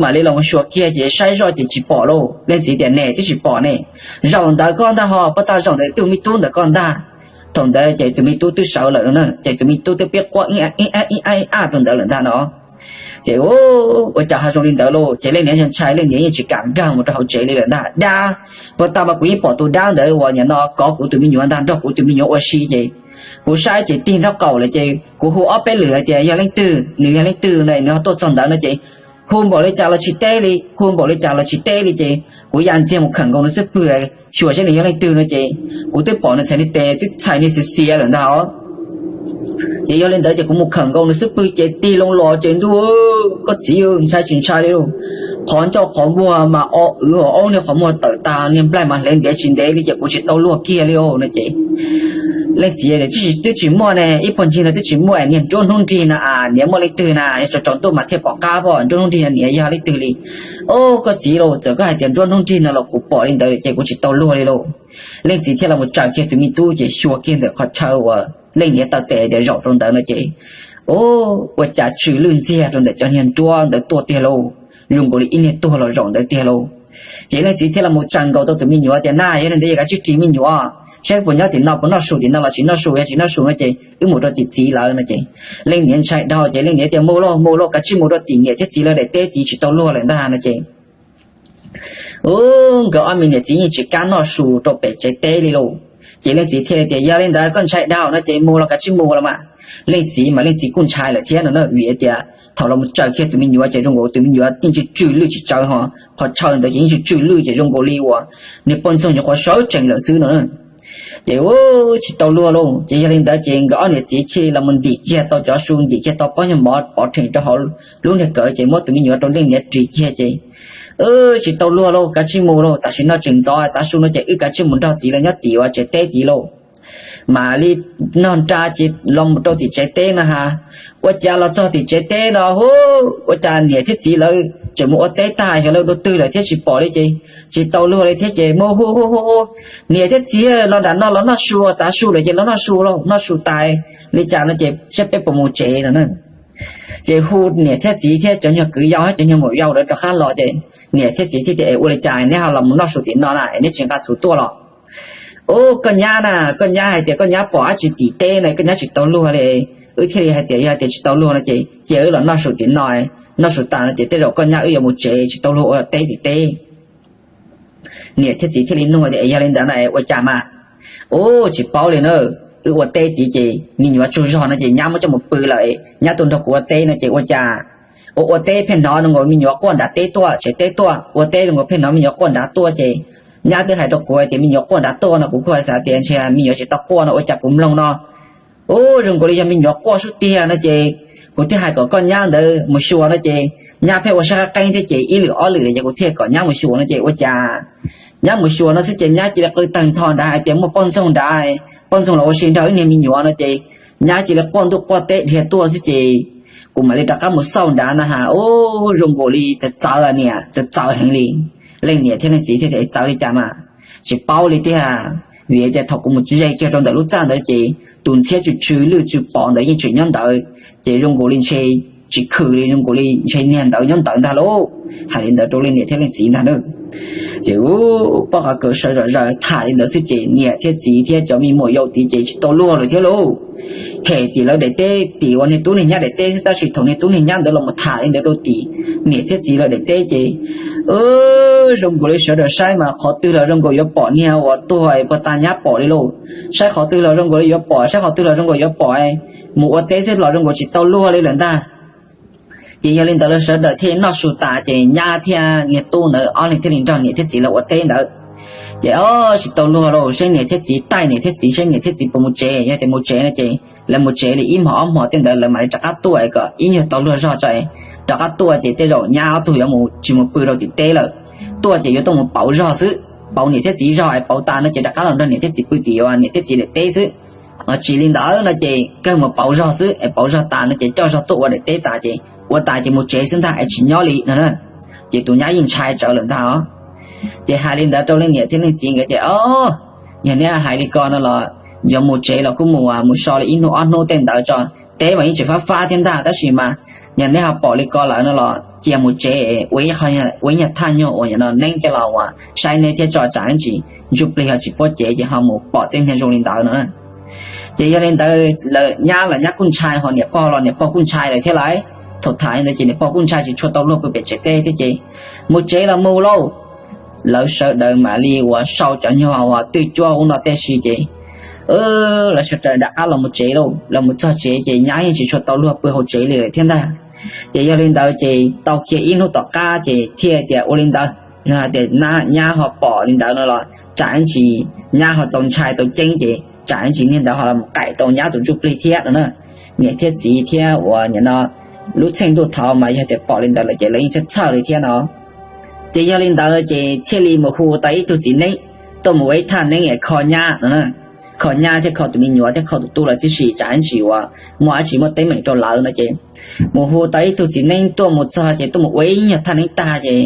mam li los xyuas kiag ces saib zoj ces tsis pom lauj. Leej txiv tias, ne, twb tsis pom ne, zaum ntawd koj ntag ho, puag ta zaum ntawm tus me tub ntawm koj ntag. Thaum ntawd ces tus me tub twb sawv lawm no na, ces tus me tub twb pib quaj ib a ib a rau ntawd lawm ntag no. Ces ua cas ho zoo li ntawd lauj, ces leej niam ntshai ntshai leej niam yeej tsis kam nkag mus rau hauv tsev li lawm ntag. Dab, puag ta mas kuv yeej pom tus dab ntawd uas nim no kov kuv tus me nyuam ntag, nrog kuv tus me nyuam ua si ces kuv saib ces tig nraub qaum lawm ces kuv hu ob peb lwm hais tias yog leej twg, nws yog leej twg no nws ho tuaj txog ntawd no ces hu npaum li cas los tsis teb li, hu npaum li cas los tsis teb li ces kuv ya ntxiag mus khawm nkaus nws xub pwg xyuas saib nws yog leej twg no ces kuv twb pom nws txhais niag tes twb txhais niag xiav xiav lawm ntag os. Ces yog li ntawd ces kuv mus khawm nkaus nws xub pwg ces tig loo los ces ntuj, koj txiv, ntshai tsis ntshai li lauj. Qhov ncauj qhov muag mas o wv hos aub niag qhov muag tawm tag, niag nplaig mas hle ntiav tsis ntev li ces kuv tsis tau luag kiag li os no ces leej txiv tias, twb tsis muaj ne, ib puag ncig ntawd twb tsis muaj, niag nruab hnub nrig no a, niam muaj leej twg na, yog tsaus ntuj mas thiaj pom qab pom nruab hnub nrig no niam yog leej twg li. Os, koj txiv lauj, txawm koj hais tias nruab hnub nrig no los kuv pom li ntawd lawm ces kuv tsis tau luag li lauj. Leej txiv thiaj los tsaws kiag tus me tub ces xyuas kiag ntawm qhov chaw uas leej niam taw tes tias zaum rau ntawd no ces, o, ua cas tsw lwj ntxiag rau ntawm cov niag nruab ntawd tuaj tiag lauj, zoo nkaus li ib niag tuag los zaum ntawd tiag lauj. Ces leej txiv thiaj los tsaws nkaus tau tus me nyuam tias, na, yog li ntawd yog kav tsij ris me nyuam, saib puas nyob tim no, puas noj su tim no los tsis noj su, yog tsis noj su no ces wb mus rau tim txiv lawv no ces leej niam ntshai dhau ces leej niam tias, mus lauj, mus lauj, kav tsij mus rau tim niam thiab txiv lawv daim teb tid, tsis tau luag lawm ntag no ces u, nkawd ob me niam txiv yeej tsis kam noj su rau pem tsev teb li lauj. Ces leej txiv thiaj li tias, yog li ntawd koj ntshai dhau no ces mus los kav tsij mus los mas. Leej txiv mas leej txiv kuj ntshai lawm thiab no na, vim tias thaum los tsaws kiag tus me nyuam ces zoo nkaus tus me nyuam yeej tsw tsw lwj tsis tsawv ho, qhov chaw ntawd ces yeej tsw tsw lwj ces zoo nkaus li uas niag poj ntxoog nyuam qhuav sawv tsees lawm xwb no. Ces u, tsis tau luag lauj. Ces yog li ntawd ces nkawd ob niam txiv thiaj li los ntim kiag tau cov su, ntim kiag tau pob nyuag mov pov rhees rau hauv lub niag kawm ces muab tus me nyuam rau leej niam ris kiag ces, tsis tau luag lauj, kav tsij mus lauj, tam sim no tseem ntxov tav su no ces wb kav tsij mus nrog txiv lawv nyob tim uas tsev teb tid lauj. Mam li noj nra ces los mus rau tim tsev teb no ha. Ua cas los txog tim tsev teb no hu, ua cas niam thiab txiv lawv tseem mus ua teb tag, xyov lawv dua twg lawm thiab tsis pom li ces tsis tau luag li thiab ces mus hu hu hu hu, niam thiab txiv los nram no los noj su, tav su lawm ces los noj su lauj, noj su tas li cas no ces saib peb puas mus tsev no na. Ces hu niam thiab txiv thiab cov nyuag kwv yau thiab cov nyuag muam yau lawv rov qab los ces niam thiab txiv thiaj tias, es ua li cas neb ho los mus noj su tim no na es neb tsis nqa txhuv tuaj los? U, koj nyab na, koj nyab hais tias koj nyab pom dab tsi tim teb no koj nyab tsis tau luag li. Wb thiaj li hais tias yog tias tsis tau luag no ces cia wb los noj su tim no, noj su tas no ces tej zaum koj nyab wb yuav mus tsev tsis tau luag ua teb tim teb. Niam thiab txiv thiaj li nug tias, Es yog li ntawd no es ua cas mas? Ub, tsis paub li na, wb ua teb tid ces me nyuam tsaug zog no ces nyab muab coj mus pw lawm, nyab tuaj nrog kuv ua teb no ces ua cas ua ua teb pheej hnov zoo nkaus me nyuam quaj nrad teb tuaj, tsev teb tuaj, ua teb zoo nkaus pheej hnov me nyuam quaj nrad tuaj ces nyab twb hais rau kuv tias me nyuam quaj nrad tuaj no, kuv kuj xav tias ntshe me nyuam tsis tau quaj no ua cas kuv mloog no, ub, zoo nkaus li yog me nyuam quaj sub tiag no ces kuv thiaj hais kom koj nyab ntawd mus xyuas no ces nyab pheej ua saib qeeb qeeb thiab ces ib lwm ob lwm ces kuv thiaj kom nyab mus xyuas no ces ua cas nyab mus xyuas no xwb ces nyab cia li qw tawg ntho nrad hais tias muaj poj ntxoog nrad, poj ntxoog los ua si nrog wb niag me nyuam no ces nyab cia li quaj ntuj quaj teb dhia tuaj xwb ces kuv mam li rov qab mus xauj nrad na has, ub, zoo nkaus li txawv txawv niam, txawv txawv heev li. Leej niam thiab leej txiv thiaj tias, Txawv li cas mas? Tsis paub li tiag, vim tias thaum kuv mus ze kiag rau ntawm lub txaj ntawd ces tus ntxhiab tsw tsw lwj tsw pom ntawd yeej tseem nyob ntawd, ces zoo nkaus li ntshe tsis khwm li, zoo nkaus li ntshe niag ntawd nyob ntawd ntag lauj. Hais li ntawd rau leej niam thiab leej txiv ntag na. Ces ub, poj qav kaws sawv zom zaws tham li ntawd xwb ces niam thiab txiv thiab cov me muam yau tid ces tsis tau luag lawm thiab lauj. Hem tim lawv daim teb, tim uas niag tub niag nyab daim teb xwb, tab sis thaum niag tub niag nyab ntawd los mus tham li ntawd rau tim niam thiab txiv lawv daim teb ces zoo nkaus li sawv daws saib mas qhov twg los zoo nkaus yuav pom niag uas tuag puag ta nyab pom li lauj. Saib qhov twg los zoo nkaus li yuav pom, saib qhov twg los zoo nkaus yuav pom, mus ua teb xwb los zoo nkaus tsis tau luag li lawm ntag. Ces yog li ntawd lawv sawv daws thiaj noj su tas ces nyab thiab niag tub ntawd ob leeg thiaj li nrog niam thiab txiv lawv ua teb ntawd. Ces o, tsis tau luag lauj, saib niam thiab txiv taij niam thiab txiv, saib niam thiab txiv puas mus tsev, yog tias mus tsev no ces lawv mus tsev li ib hmos ob hmos tej ntawd lawv mam li rov qab tuaj kom ib nyuag tau luag zog tso, rov qab tuaj ces tej zaum nyab ob tug yuav mus tsis mus pw rau tim teb lawm. Tuaj ces yuav tuaj mus pauv zog xwb, pauv niam thiab txiv zog es pauv tas no ces rov qab los nrog niam thiab txiv pw tim uas niam thiab txiv daim teb xwb. Tsis li ntawd no ces kawg mus pauv zog xwb es pauv zog tas no ces coj zog tuaj ua daim teb tas ces ua tas ces mus tsev xwb ntag es tsis nyob li no. Ces tus nyab yeej ntshai tsawv lawm ntag os. Ces hais li ntawd rau leej niam thiab leej txiv nkawd ces o, yog neb hais li ko no los yuav mus tsev los kuj mus, mus so li ib hnub ob hnub tej ntawd tso, teb mas yeej tseem fab fab thiab ntag, tab sis mas yog neb ho pom li ko lawm no los cia mus tsev, ua ib nyuag thaj nyuag uas no neeb coj los uas saib neb thiab tso tsam ntsis ntsuj plig ho tsis puab cev ces ho mus pom tej niag zoo li ntawd no. Ces yog li ntawd lawv nyab los nyab kuj ntshai ho niam pog los niam pog kuj ntshai lawm thiab lauj. Thaum tham li ntawd ces niam pog kuj ntshai tsis tshua tau luag pw pem tsev teb thiab ces mus tsev los mus lauj. Lawv sawv daws mam li uas sau cov nyuag uas twj cuab ub no tej si ces lawv sawv daws rov qab los mus tsev lauj. Los mus txog tsev ces nyab yeej tsis tshua tau luag pw hauv tsev li lawm thiab ntag. Ces yog li ntawd ces tau kiag ib hnub tom qab ces thiaj tias ua li ntawd, yog tias nyab ho pom li ntawd no los tsam ntsis nyab ho tau ntshai tau ceeb ces tsam ntsis niag ntawd ho los mus qaim tau nyab tus ntsuj plig thiab no na. Niam thiab txiv thiab uas nim no lub txheej ntuj thaud mas yog tias pom li ntawd lawm ces lawv yeej txhawj txhawj li thiab no. Ces yog li ntawd ces thiaj li mus hu tau ib tug txiv neeb tuaj mus ua ib thaj neeb es kho nyab no na, kho nyab thiab kho tus me nyuam thiab kho tus tub lawv tib si, tsam ntsis uas muaj dab tsi muaj teeb meem rau lawv no ces mus hu tau ib tug txiv neeb tuaj mus txog ces tuaj mus ua ib nyuag thaj neeb tag ces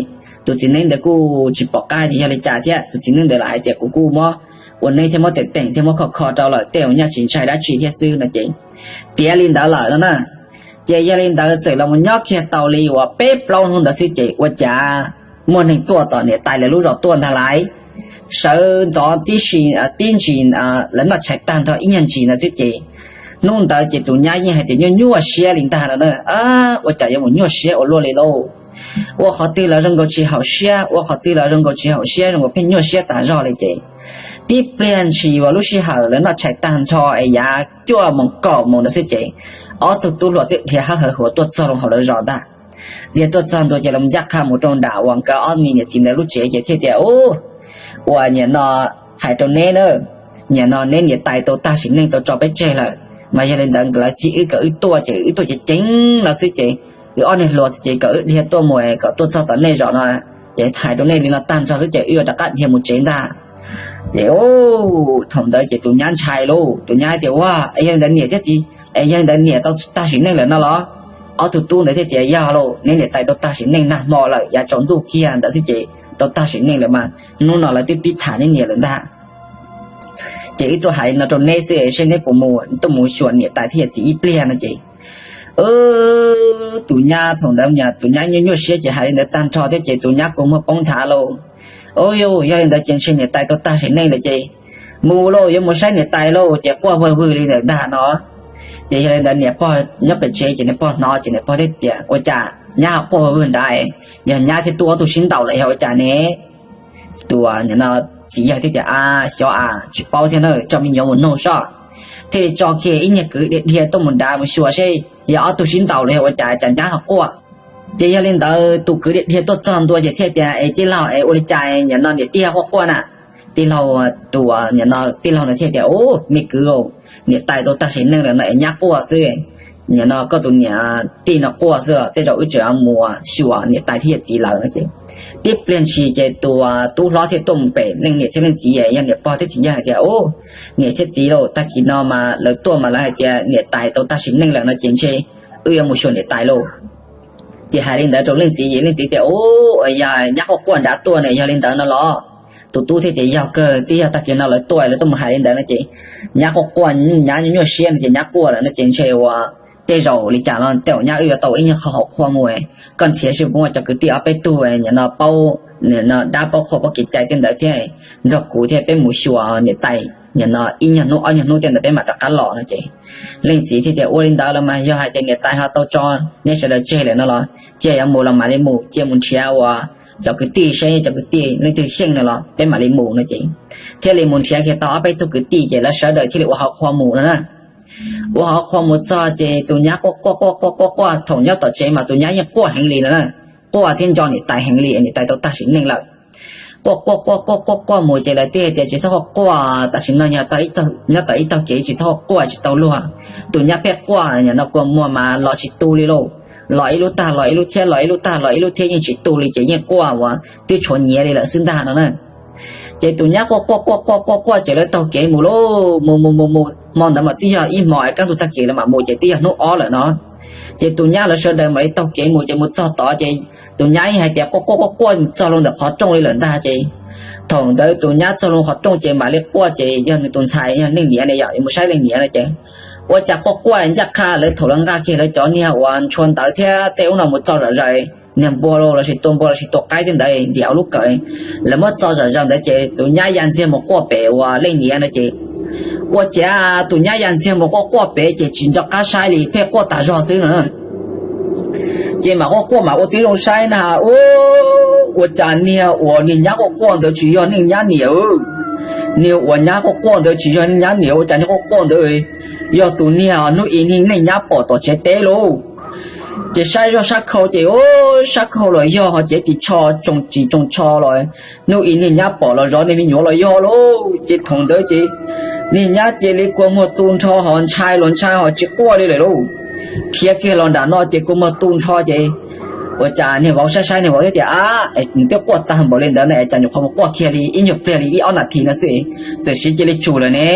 tus txiv neeb ntawd kuj tsis pom qab tias yog li cas thiab, tus txiv neeb ntawd lam hais tias kuv kuj muab ua neeb thiab muab teem teem thiab muab kho kho rau lawm tej uas nyaj tsis ntshai dab tsi thiab xwb no ces tiav li ntawd lawm no na. Ces yog li ntawd txawm los mus nyob kiag tau li uas peb plaub hnub ntawd xwb ces ua cas muaj neeg tuaj tom niam tais lawv lub zos tuaj ntag lauj. Sawv ntxov tib si, tib ntsis, lawv noj tshais tag nrho ib nyuag ntsis ntawd xwb ces hnub ntawd ces tus nyab yeej hais tias nyuaj nyuaj siab li ntag no na. Ua cas yuav mus nyuaj siab ua luaj li lauj? Ua qhov twg los zoo nkaus tsis haum siab, ua qhov twg los zoo nkaus tsis haum siab, zoo nkaus pheej nyuaj siab tas zog li ces tib pliag ntshis uas lub sij hawm lawv noj tshais tag nrho es yav cuaj moos kaum moos ntawd xwb ces ob tug tub hluas twb dhia hawb hawv huav tuaj txog loo hauv lawv zos ntag. Dhia tuaj txog ntua ces los ncaj qha mus rau nram uas nkawd ob me niam txiv ntawd lub tsev ces thiaj tias, Ub, uas nim no hais rau neb na, nim no neb niam tais tau tag sim neej tau tso peb tseg lawm, mas yog li ntawd nkawd lawv txib wb kom wb tuaj ces wb tuaj ceev ceev no xwb ces wb ob niag hluas xwb ces kom wb dhia tuaj mus kom tuaj txog tom nej zos no, ces hais rau nej li no tag nrho xwb ces wb yuav rov qab dhia mus tsev ntag. Ces thaum ntawd ces tus nyab ntshai lauj, tus nyab tias, Ua, es yog li ntawd niam thiab txiv, es yog li ntawd niam tau tag sim neej lawm no los? Ob tug tub ntawd thiaj tias, Yog lauj, neb niam tais tau tag sim neej nag hmo lawm, yav tsaus ntuj kiag ntawd xwb ces tau tag sim neej lawm mas hnub no lawv twb pib tham neb niam lawm ntag. Ces wb tuaj hais li no rau neb xwb seb neb puas mus tuaj mus xyuas niam tais thiab yawm txiv ib pliag no ces tus nyab thaum ntawd tus nyab nyuaj nyuaj siab ces hais li ntawd tag nrho thiab ces tus nyab kua muag poob nthav lauj. Ub, yog li ntawd ces ntshe niam tais tau tag sim neej lawm ces mus lauj, yuav mus saib niam tais lauj, ces quaj vwg vwg li ntawd ntag no. Ces yog li ntawd niam pog nyob pem tsev ces niam pog hnov ces niam pog thiaj tias, Ua cas nyab ho quaj vwg vwg nrad? Yog nyab thiab tub ob tug sib ntaus lawm yog ua cas ne? tus, nim no txiv yawg thiaj tias, A, xyov a, tsis paub thiab na, tso me nyuam mus noog sob. Thiaj li tso kiag ib niag kwv dhia dhia tuaj mus nrad mus xyuas seb yog ob tug sib ntaus los yog ua cas cas nyab ho quaj. Ces yog li ntawd tus kwv dhia dhia tuaj txog ntua ces thiaj tias, Es tij laug, es ua li cas nim no niam tij ho quaj quaj na? Tij laug, tus, nim no tij laug ntawd thiaj tias, Ub, me kwv, niam tais tau tag sim neej lawm no es nyab quaj xwb. Nim no koj tus niam tij no quaj xwb, tej zaum wb tseem mus xyuas niam tais thiab yawm txiv lawm no ces tib pliag ntshis ces tus tub hlob thiaj tuaj mus pem leej niam thiab leej txiv, yog niam pog thiab txiv yawg hais tias, Ub, niam thiab txiv lauj, tag kis no mas lawv tuaj mas lawv hais tias niam tais tau tag sim neej lawm no ces ntshe wb yuav mus xyuas niam tais lauj. Ces hais li ntawd rau leej txiv, leej txiv tias, Ub, yog nyab quaj quaj nrad tuaj ne, yog li ntawd no los? Tus tub thiaj tias, Yog kawg, twb yog tag kis no lawv tuaj, lawv tuaj mus hais li ntawd no ces nyab quaj quaj, nyab nyuaj nyuaj siab no ces nyab quaj lawm no ces ntshe ua tej zaum li cas no tej zaum nyab wb yuav tau ib nyuag qho hauv qhua mus. Koj nrhiav seb puas muaj cov kwv tij ob peb tug nim no paub, nim no dab paub qhua paub kev cai tej ntawd thiab nrog kuv thiab peb mus xyuas niam tais nim no ib nyuag hnub ob nyuag hnub tej ntawd peb mam rov qab los no ces leej txiv thiaj tias, Ua li ntawd los mas yog hais tias niam tais ho tau tso neb sawv daws tseg lawm no los cia yuav mus los mam li mus, cia mus nrhiav ua cov kwv tij seb cov kwv tij leej twg xyeej no los peb mam li mus no ces thiaj li mus nrhiav kiag tau ob peb tug kwv tij ces lawv sawv daws thiaj li ua hauv qhua mus no na. Ua hauv qhua mus txog ces tus nyab quaj quaj quaj quaj quaj quaj, thaum nyob tom tsev mas tus nyab yeej quaj heev li no na, quaj thiab nco niam tais heev li, niam tais tau tag sim neej lawm. Quaj quaj quaj quaj quaj quaj mus ces lawv thiaj tias, Tsis txhob quaj quaj, tam sim no nyob tom ib tog kev tsis txhob quaj quaj tsis tau luag. Tus nyab pheej quaj, nim no kua muag mas los tsis tu li lauj, los ib lub tag los ib lub thiab, los ib lub tag los ib lub thiab yeej tsis tu li ces yeej quaj uas twb tshuav nyiav li lawm xwb ntag no na. Ces tus nyab quaj quaj quaj quaj quaj quaj ces lawv taug kev mus lauj, mus mus mus mus hmo ntawd mas twb yog ib hmo es kaj ntug tag kis lawv mam mus ces twb yog hnub ob lawm no. Ces tus nyab lawv sawv daws mam li taug kev mus ces mus txog tod ces tus nyab yeej hais tias quaj quaj quaj quaj txog loo ntawm qhov rooj li lawm ntag ces thaum ntawd tus nyab txog loo qhov rooj ces mam li quaj ces yog nws tus ntxhais yog leej niam ne yom, yuav mus saib leej niam no ces ua cas quaj quaj ncaj qha lawv thaum lawv nqa kiag lawv cov niag uas ntshua ntawv thiab tej ub no mus txo zom zaws, niag npua los sis tua npua los sis tua qaib tej ntawd ntim hauv lub kawm, lawv muab txo zom zaws ntawd ces tus nyab ya ntxiag mus quaj pem uas leej niam no ces ua cas tus nyab ya ntxiag mus quaj quaj pem ces tsis nco qab saib li, pheej quaj tas zog xwb no. Ces mam quaj quaj mam ua tib zoo saib na, ua cas niag uas niag nyab quaj quaj ntawd tsis yog leej nyab niam. Niag uas nyab quaj quaj ntawd tsis yog leej nyab niam, ua cas niag quaj quaj ntawd yog tus niag hnub i niag leej nyab pom tom tsev teb lauj. Ces saib zoj sab khau ces sab khau los yog ho cev ris tsho tsoo ris tsoo tsho los, hnub i niag nyab pom los zov niag me nyuam los yog lauj. Ces thaum ntawd ces niag nyab cia li kua muag tu nrho ho ntshai los ntshai ho tsis quaj li lawm lauj. Khiav kiag los nram no ces kua muag tu nrho ces ua cas niag vauv saib saib niag vauv thiaj tias, Ab, nws twb quaj tag npaum li ntawd na es cas nyuam qhuav mus quaj kiag li ib nyuag pliag li ib ob nas this no xwb, txawm siv cia li tsum lawm ne.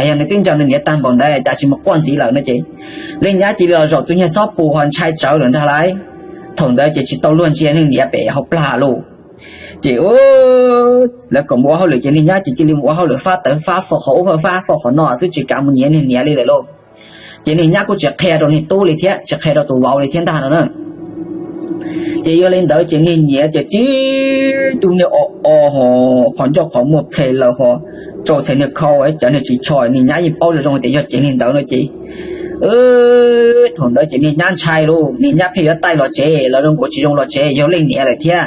Yog nws twb nco nws niam tag npaum ntawd cas tsis mus quaj ntxiv lawm no ces leej nyab cia li los zaum tus niag xob pus ho ntshai tsawv lawm ntag lauj. Thaum ntawd ces tsis tau luag ntsia leej niam pem hauv plag lauj. Ces lawv kom mus ua hauj lwm ces niag nyab ces cia li mus ua hauj lwm fab tawv fab fo qhov ub fab fo qhov no xwb tsis kam mus nyiav niag niam li lawm lauj. Ces niag nyab kuj tsis qhia rau niag tub li thiab tsis qhia rau tus vauv li thiab ntag no na. Ces yog li ntawd ces niag niam ces tib tug niag o o ho qhov ncauj qhov muag ple lawm ho rau txhais niag khau cov niag ris tsho, niag nyab yeej paub zoo zoo tias yog cev niag ntawd no ces thaum ntawd ces niag nyab ntshai lauj, niag nyab pheej yuav taij los tsev los zoo nkaus tsis zoo los tsev yog leej niam lawm thiab.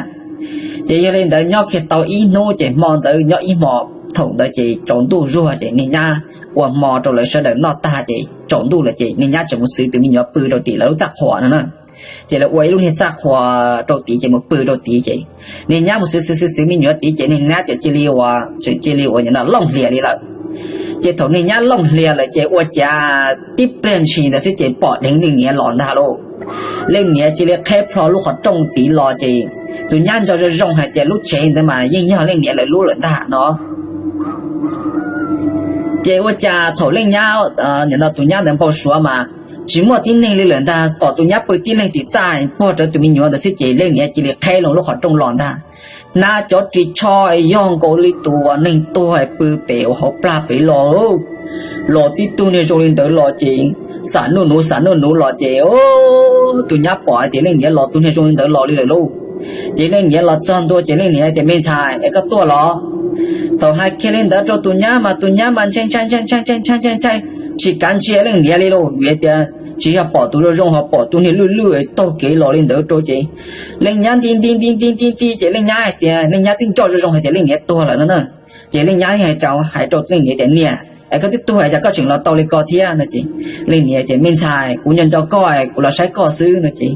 Ces yog li ntawd nyob kiag tau ib hnub ces hmo ntawd nyob ib hmo, thaum ntawd ces tsaus ntuj zuag ces niag nyab ua hmo rau lawv sawv daws noj tag ces tsaus ntuj lawm ces niag nyab tseem mus xwv tus me nyuam pw rau tim lawv lub txaj qhua no na. Ces lawv ua ib lub niag txaj qhua rau tid ces mus pw rau tid ces niag nyab mus xwv xwv xwv xwv me nyuam tid ces niag nyab ces cia li ua, tseem cia li ua nim no looj hlias li lawm. Ces thaum niag nyab looj hlias lawm ces ua cas tib pliag ntshis ntawd xwb ces pom dheev leej niam los ntag lauj. Leej niam cia li qheb plho lub qhov rooj tid los ces tus nyab nco zoo zoo hais tias lub tsev ntawd mas yeej yog leej niam lawv lub lawm ntag no. Ces ua cas thaum leej nyab, nim no tus nyab ntawd npau suav mas tsis muaj tib neeg li lawm ntag, pom tus nyab pw tib leeg tim txaj puag rawv tus me nyuam ntawd xwb ces leej niam cia li qheb loo lub qhov rooj los ntag. Hnab cov ris tsho yog nkaus li tus uas neeg tuag pw pem hauv plag pem los, los tib tug niag zoo li ntawd los ces xam nuj nuv xam nuj nuv los ces tus nyab pom hais tias leej niam los tus niag zoo li ntawd los li lawm lauj. Ces leej niam los txog ntua ces leej niam hais tias, Me ntxhais, es koj tuaj los? Thaum hais kiag li ntawd rau tus nyab mas tus nyab mas ntshai ntshai ntshai ntshai ntshai ntshai ntshai ntshai, tsis kav ntsia leej niam li lauj, vim tias tsis yog pom tus zoo zoo ho pom tus niag lwj lwj taug kev los li ntawd rau ces leej nyab nti nti nti nti nti nti ces leej nyab hais tias, leej nyab twb nco zoo zoo hais tias leej niam tuag lawm no na. Ces leej nyab hais rau, hais rau leej niam tias, niam, es koj twb tuag cas koj tseem los tau li ko thiab no ces leej niam tias, me ntxhais, kuv nco nco koj, kuv los saib koj xwb no ces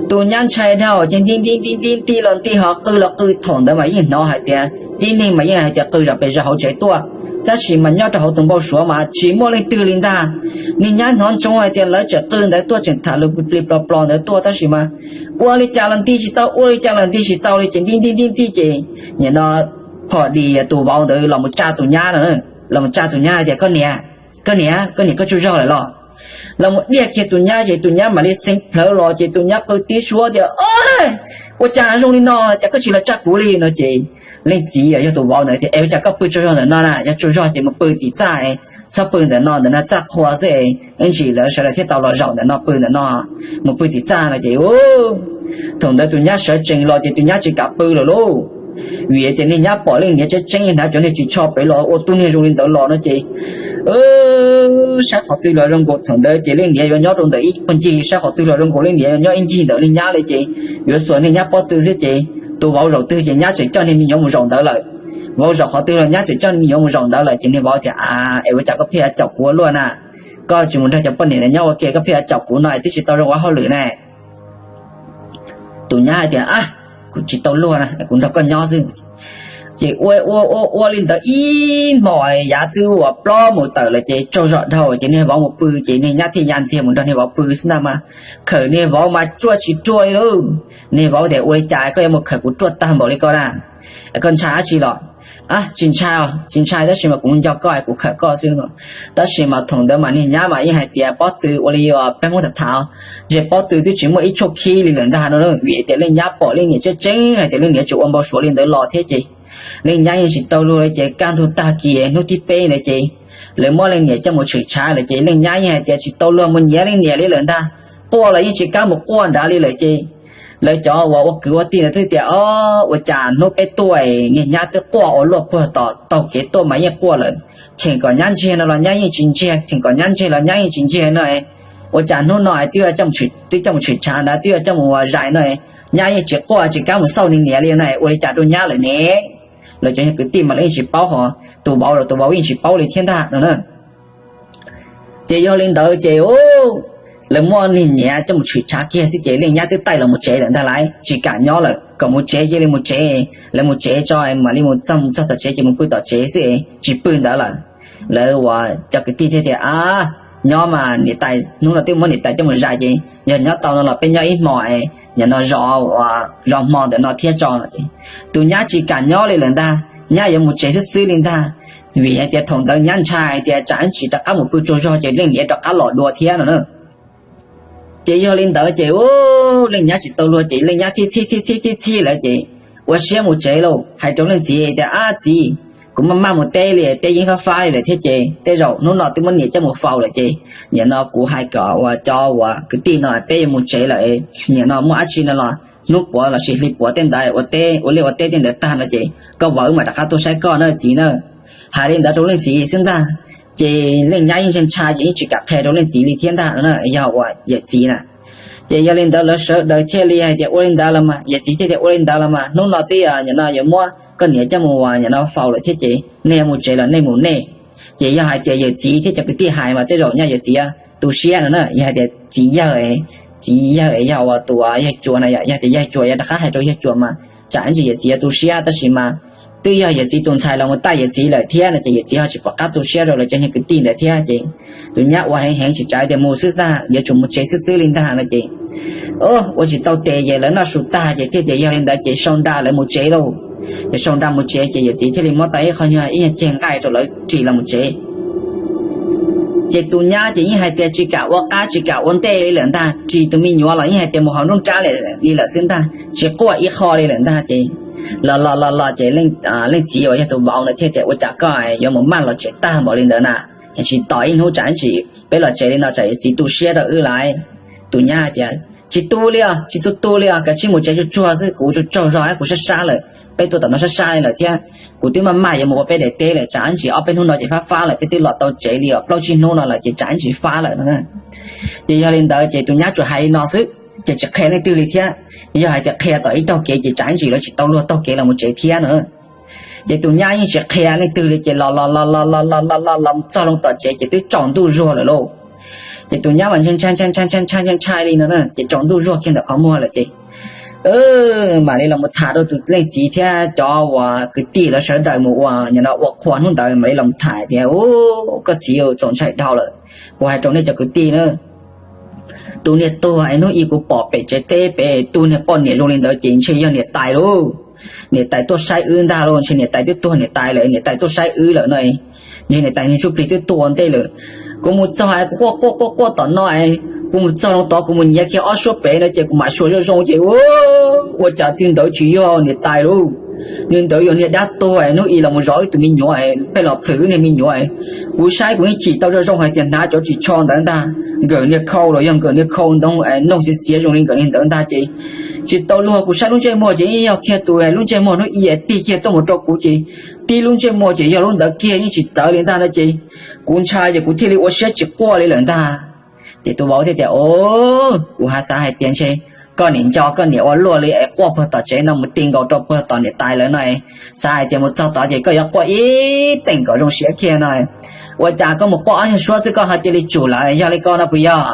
tus nyab ntshai dhau ces nti nti nti nti nti los nti ho qw los qw. Thaum ntawd mas yeej hnov hais tias tib neeg mas yeej hais tias qw zom pes zom hauv tsev tuaj, tab sis mas nyob rau hauv tus npau suav mas tsis muaj leej twg li ntag. Niag nyab hnov ntsoov hais tias lawv tseem qw ntawd tuaj, tseem tham lus plig plig plos plos ntawd tuaj, tab sis mas ua li cas los nti tsis tau, ua li cas los nti tsis tau li ces nti nti nti nti ces nim no phom dis tus vauv ntawd los mus tsa tus nyab no, los mus tsa tus nyab hais tias, koj niam, koj niam, koj tsaug zog lawm los? Los mus diaj kiag tus nyab ces tus nyab mam li xeev plhawv los ces tus nyab qw tib suab tias, ua cas zoo li no, cas koj tsis los tsa kuv li no ces leej txiv yog tus vauv ntawd tias, es ua cas koj pw tsaug zog ntawm no na, yog tsaug zog ces mus pw tim txaj, txhob pw ntawm no, ntawm no txaj qhua xwb, ib ntsis lawv sawv daws thiaj tau los zaum ntawm no pw ntawm no, mus pw tim txaj no ces thaum ntawd tus nyab sawv tsees los ces tus nyab tsis kam pw lawm lauj. Vim tias niag nyab pom leej niam tseeb tseeb, hnav cov niag ris tsho pem los ua tub niag zoo li ntawd los no ces saib qhov twg los zoo nkaus thaum ntawd ces leej niam yuav nyob rau ntawm ib puag ncig, saib qhov twg los zoo nkaus leej niam yuav nyob ib ncig ntawm leej nyab li ces yuav xuas niag nyab pob tw xwb ces tus vauv zaum twg ces nyab tseem coj niag me nyuam mus zaum ntawd lawm. Vauv zaum qhov twg los nyab tseem coj niag me nyuam mus zaum ntawd lawm ces niag vauv tias, es ua cas koj pheej yuav caum kuv ua luaj na? Koj tsis mus nrog cov poj niam ntawd nyob ua ke, koj pheej yuav caum kuv no es twb tsis tau zoo ua hauj lwm ne. Tus nyab hais tias, kuv tsis tau luag na, kuv nrog koj nyob xwb. Ces ua ua ua ua li ntawd ib hmos yav twb ua plaub mus tawm lawm ces tsaug zog dhau ces niag vauv mus pw ces niag nyab thiaj ya ntxiag mus nrog niag vauv pw xwb ntag mas khawm niag vauv mas tsuaj tsis ruaj li lauj. Niag vauv tias, ua li cas koj yuav mus khawm kuv ruaj tag npaum li ko na? Koj ntshai dab tsi los? Tsis ntshai, tsis ntshai tab sis mas kuv mus nco koj es kuv khawm koj xwb no. Tab sis mas thaum ntawd mas niag nyab mas yeej hais tias pob tw ua li peb Hmoob tham tham, ntshe pob tw twb tsis muaj ib tshuaj khib li lawm ntag no, vim tias leej nyab pom leej niam tseeb tseeb hais tias leej niam tseem ua npau suav li ntawd los thiab ces leej nyab yeej tsis tau luag li ces kaj ntug tag kis hnub thib peb ntawd ces lawv muab leej niam coj mus tshwm tshav lawm ces leej nyab yeej hais tias tsis tau luag mus nyiav leej niam li lawm ntag, quaj los yeej tsis kam mus quaj nrad li lawm ces lawv cov uas ua kwv ua tij ntawd twb tias, o, ua cas hnub peb tuaj niag nyab twb quaj ua luaj puag tom taug kev tuaj mas yeej quaj lawm, cheem kom nyab ntsiag no los nyab yeej tsis ntsiag, cheem kom nyab ntsiag los nyab yeej tsis ntsiag no, ua cas hnub no twb coj mus tshwm tshav ntawd twb coj mus ua zais no, nyab yeej tsis quaj tsis kam mus xauj niag niam li no, ua li cas rau nyab lawm ne? Lawv cov kwv tij mas lawv yeej tsis paub ho, tus vauv los tus vauv yeej tsis paub li thiab ntag no na. Ces yog li ntawd ces lawv muab niag niam coj mus tshwm tshav kiag xwb ces leej nyab twb taij los mus tsev lawm ntag lauj, tsis kam nyob lawm, kom mus tsev cia li mus tsev, lawv mus tsev tso mam li mus txog, txog tom tsev ces mus pw tom tsev xwb, tsis pw ntawd lawm. Lawv uas cov kwv tij thiaj tias, a, nyob mas niam tais, hnub no twb muab niam tais coj mus zais ces yog nyob tau no los peb nyob ib hmos, nim no zov, zov hmo ntawm no thiab tso no ces tus nyab tsis kam nyob li lawm ntag, nyab yuav mus tsev xwb xwb li ntag. Vim hais tias thaum ntawd nyab ntshai hais tias tsam ib ntsis rov qab mus pw tsaug zog ces leej niam rov qab los dua thiab no na. Ces yog li ntawd ces leej nyab tsis tau luag ces leej nyab txhib txhib txhib txhib txhib txhib lawm ces ua siab mus tsev lauj, hais rau leej txiv tias, ab txiv, kuv maj maj mus teb li, teb yeeb fab fab li lawm thiab ces tej zaum hnub no twb muab niam coj mus faus lawm ces nim no kuv hais kom uas cov uas kwv tij no peb yuav mus tsev lawm, nim no muaj dab tsi no los hnub puav lossis hli puav tej ntawd ua teb, ua liaj ua teb tej ntawd tag no ces koj vauv wb mam rov qab tuaj saib koj na txiv na. Hais li ntawd rau leej txiv xwb ntag. Ces leej nyab yeej ntshai ntshai ces yeej tsis kam qhia rau leej txiv li thiab ntag no, yog uas yawm txiv na. Ces yog li ntawd lawv sawv daws thiaj li hais tias ua li ntawd los mas, yawm txiv thiaj tias ua li ntawd los mas hnub no twb nim no yuav muab koj niam coj mus uas nim no faus lawm thiab ces nej yuav mus tsev los nej mus nej. Ces yog hais tias yawm txiv thiab cov kwv tij hais mas tej zaum nyaj yawm txiv tu siab no na, yog hais tias txiv yawg, txiv yawg yog uas tus yawg cuas no, yog tias yawg cuas yuav rov qab hais rau yawg cuas mas tsam ib ntsis yawm txiv yuav tu siab, tab sis mas twb yog yawm txiv tus ntxhais los mus taij yawm txiv lawm thiab no ces yawm txiv ho tsis pom qab tu siab rau lawv cov niag kwv tij ntawd thiab ces tus nyab ua heev heev tsis tsav tias mus xwb ntag, yuav tsum mus tsev xwb xwb li ntag no ces ua tsis tau tes ces lawv noj su tag ces thiaj tias yog li ntawd ces sau nra lawv mus tsev lauj. Ces sau nra mus tsev ces yawm txiv thiaj li muab tau ib qho nyuag ib nyuag ceg nqaij rau lawv ris los mus tsev. Ces tus nyab ces yeej hais tias tsis kam ua qab tsis kam ua ntej li lawm ntag, ris tus me nyuam los yeej hais tias mus hauv nruab nrab li lawm xwb ntag, tsis quaj ib qho li lawm ntag ces los los los los ces leej txiv uas yog tus vauv ntawd thiaj tias ua cas koj yuav mus maj los tsev tag npaum li ntawd na, tsis tos ib hnub tsam ib ntsis peb los tsev li no tsam yawm txiv tu siab rau wb lawm. Tus nyab hais tias Tsis tu li os, tsis tu tu li os, kav tsij mus tsev tsuag tsuag xwb, kuv tsaug tsaug zog, kuv sab sab lawm, peb tuaj tom no sab sab li lawm thiab, kuv twb maj maj yuav mus ua peb daim teb lawm, tsam ib ntsis ob peb hnub no ces fab fab lawm, peb twb los tau tsev li os, plaub tsib hnub no lawm ces tsam ib ntsis fab lawm no. Ces yog li ntawd ces tus nyab tsuas hais li no xwb ces tsis qhia leej twg li thiab. Yog hais tias qhia tom ib taug kev ces tsam ib ntsis lawv tsis tau luag taug kev los mus tsev thiab no. Ces tus nyab yeej tsis qhia leej twg li ces los los los los los los los los los txog loo tom tsev ces twb tsaus ntuj zuag lawm lauj. Ces tus nyab mas ntshai ntshai ntshai ntshai ntshai ntshai ntshai li no na, ces tsaus ntuj zuag kiag ntawm qhov muag lawm ces mam li los mus tham rau tus leej txiv thiab cov uas kwv tij lawv sawv daws mus ua, nim no ua qhua hnub ntawd mam li los mus tham tias, u, koj txiv txaus ntshai dhau lawm. Kuv hais rau nej cov kwv tij na, tus niag tuag es hnub ib kuv pom pem tsev teb pem tus niag poj niam zoo li ntawd ces ntshe yog niam tais lauj. Niam tais tuaj saib wb ntag lauj, ntshe niam tais twb tuag niam tais lawm, niam tais tuaj saib wb lawm no. Ntshe niam tais ntsuj plig twb tuaj ua ntej lawm. Kuv mus txog es kuv quaj quaj quaj quaj tom no es kuv mus txog loo tod kuv mus nyiav kiag ob suab pem no ces kuv mam xyuas zoo zoo ces ua cas twb ntawd tsis yog niam tais lauj. Niag ntawd yog niag dab tuag es hnub ib los mus zov wb tus me nyuam, pheej los plhws wb niag me nyuam. Kuv saib kuv yeej chim tau zoo zoo hais tias hnav cov ris tsho ntawd ntag, nkawm niag khau los yog nkawm niag khau ntoo, noog xiav xiav zoo li nkawm niag ntawd ntag ces tsis tau luag. Kuv saib lub ntsej muag ces yeej yog kiag tus lub ntsej muag hnub ib tig kiag tuaj mus rau kuv ces tib lub ntsej muag ces yog lub ntawd kiag yeej tsis txawv li ntag no ces kuv ntshai ces kuv thiaj li ua siab tsis quaj li lawm ntag. Ces tus vauv thiaj tias, o, kuv xav hais tias ntshe koj niam nco koj niam ua luaj li es quaj puag tom tsev no mus ti nkaus rau puag tom niam tais lawv no, xav hais tias mus txog tod ces koj yuav quaj ib teem kom zoo siab kiag no. Ua cas koj mus quaj ob nyuag suab xwb koj ho cia li tsum lawm, yog li ko no puas yog?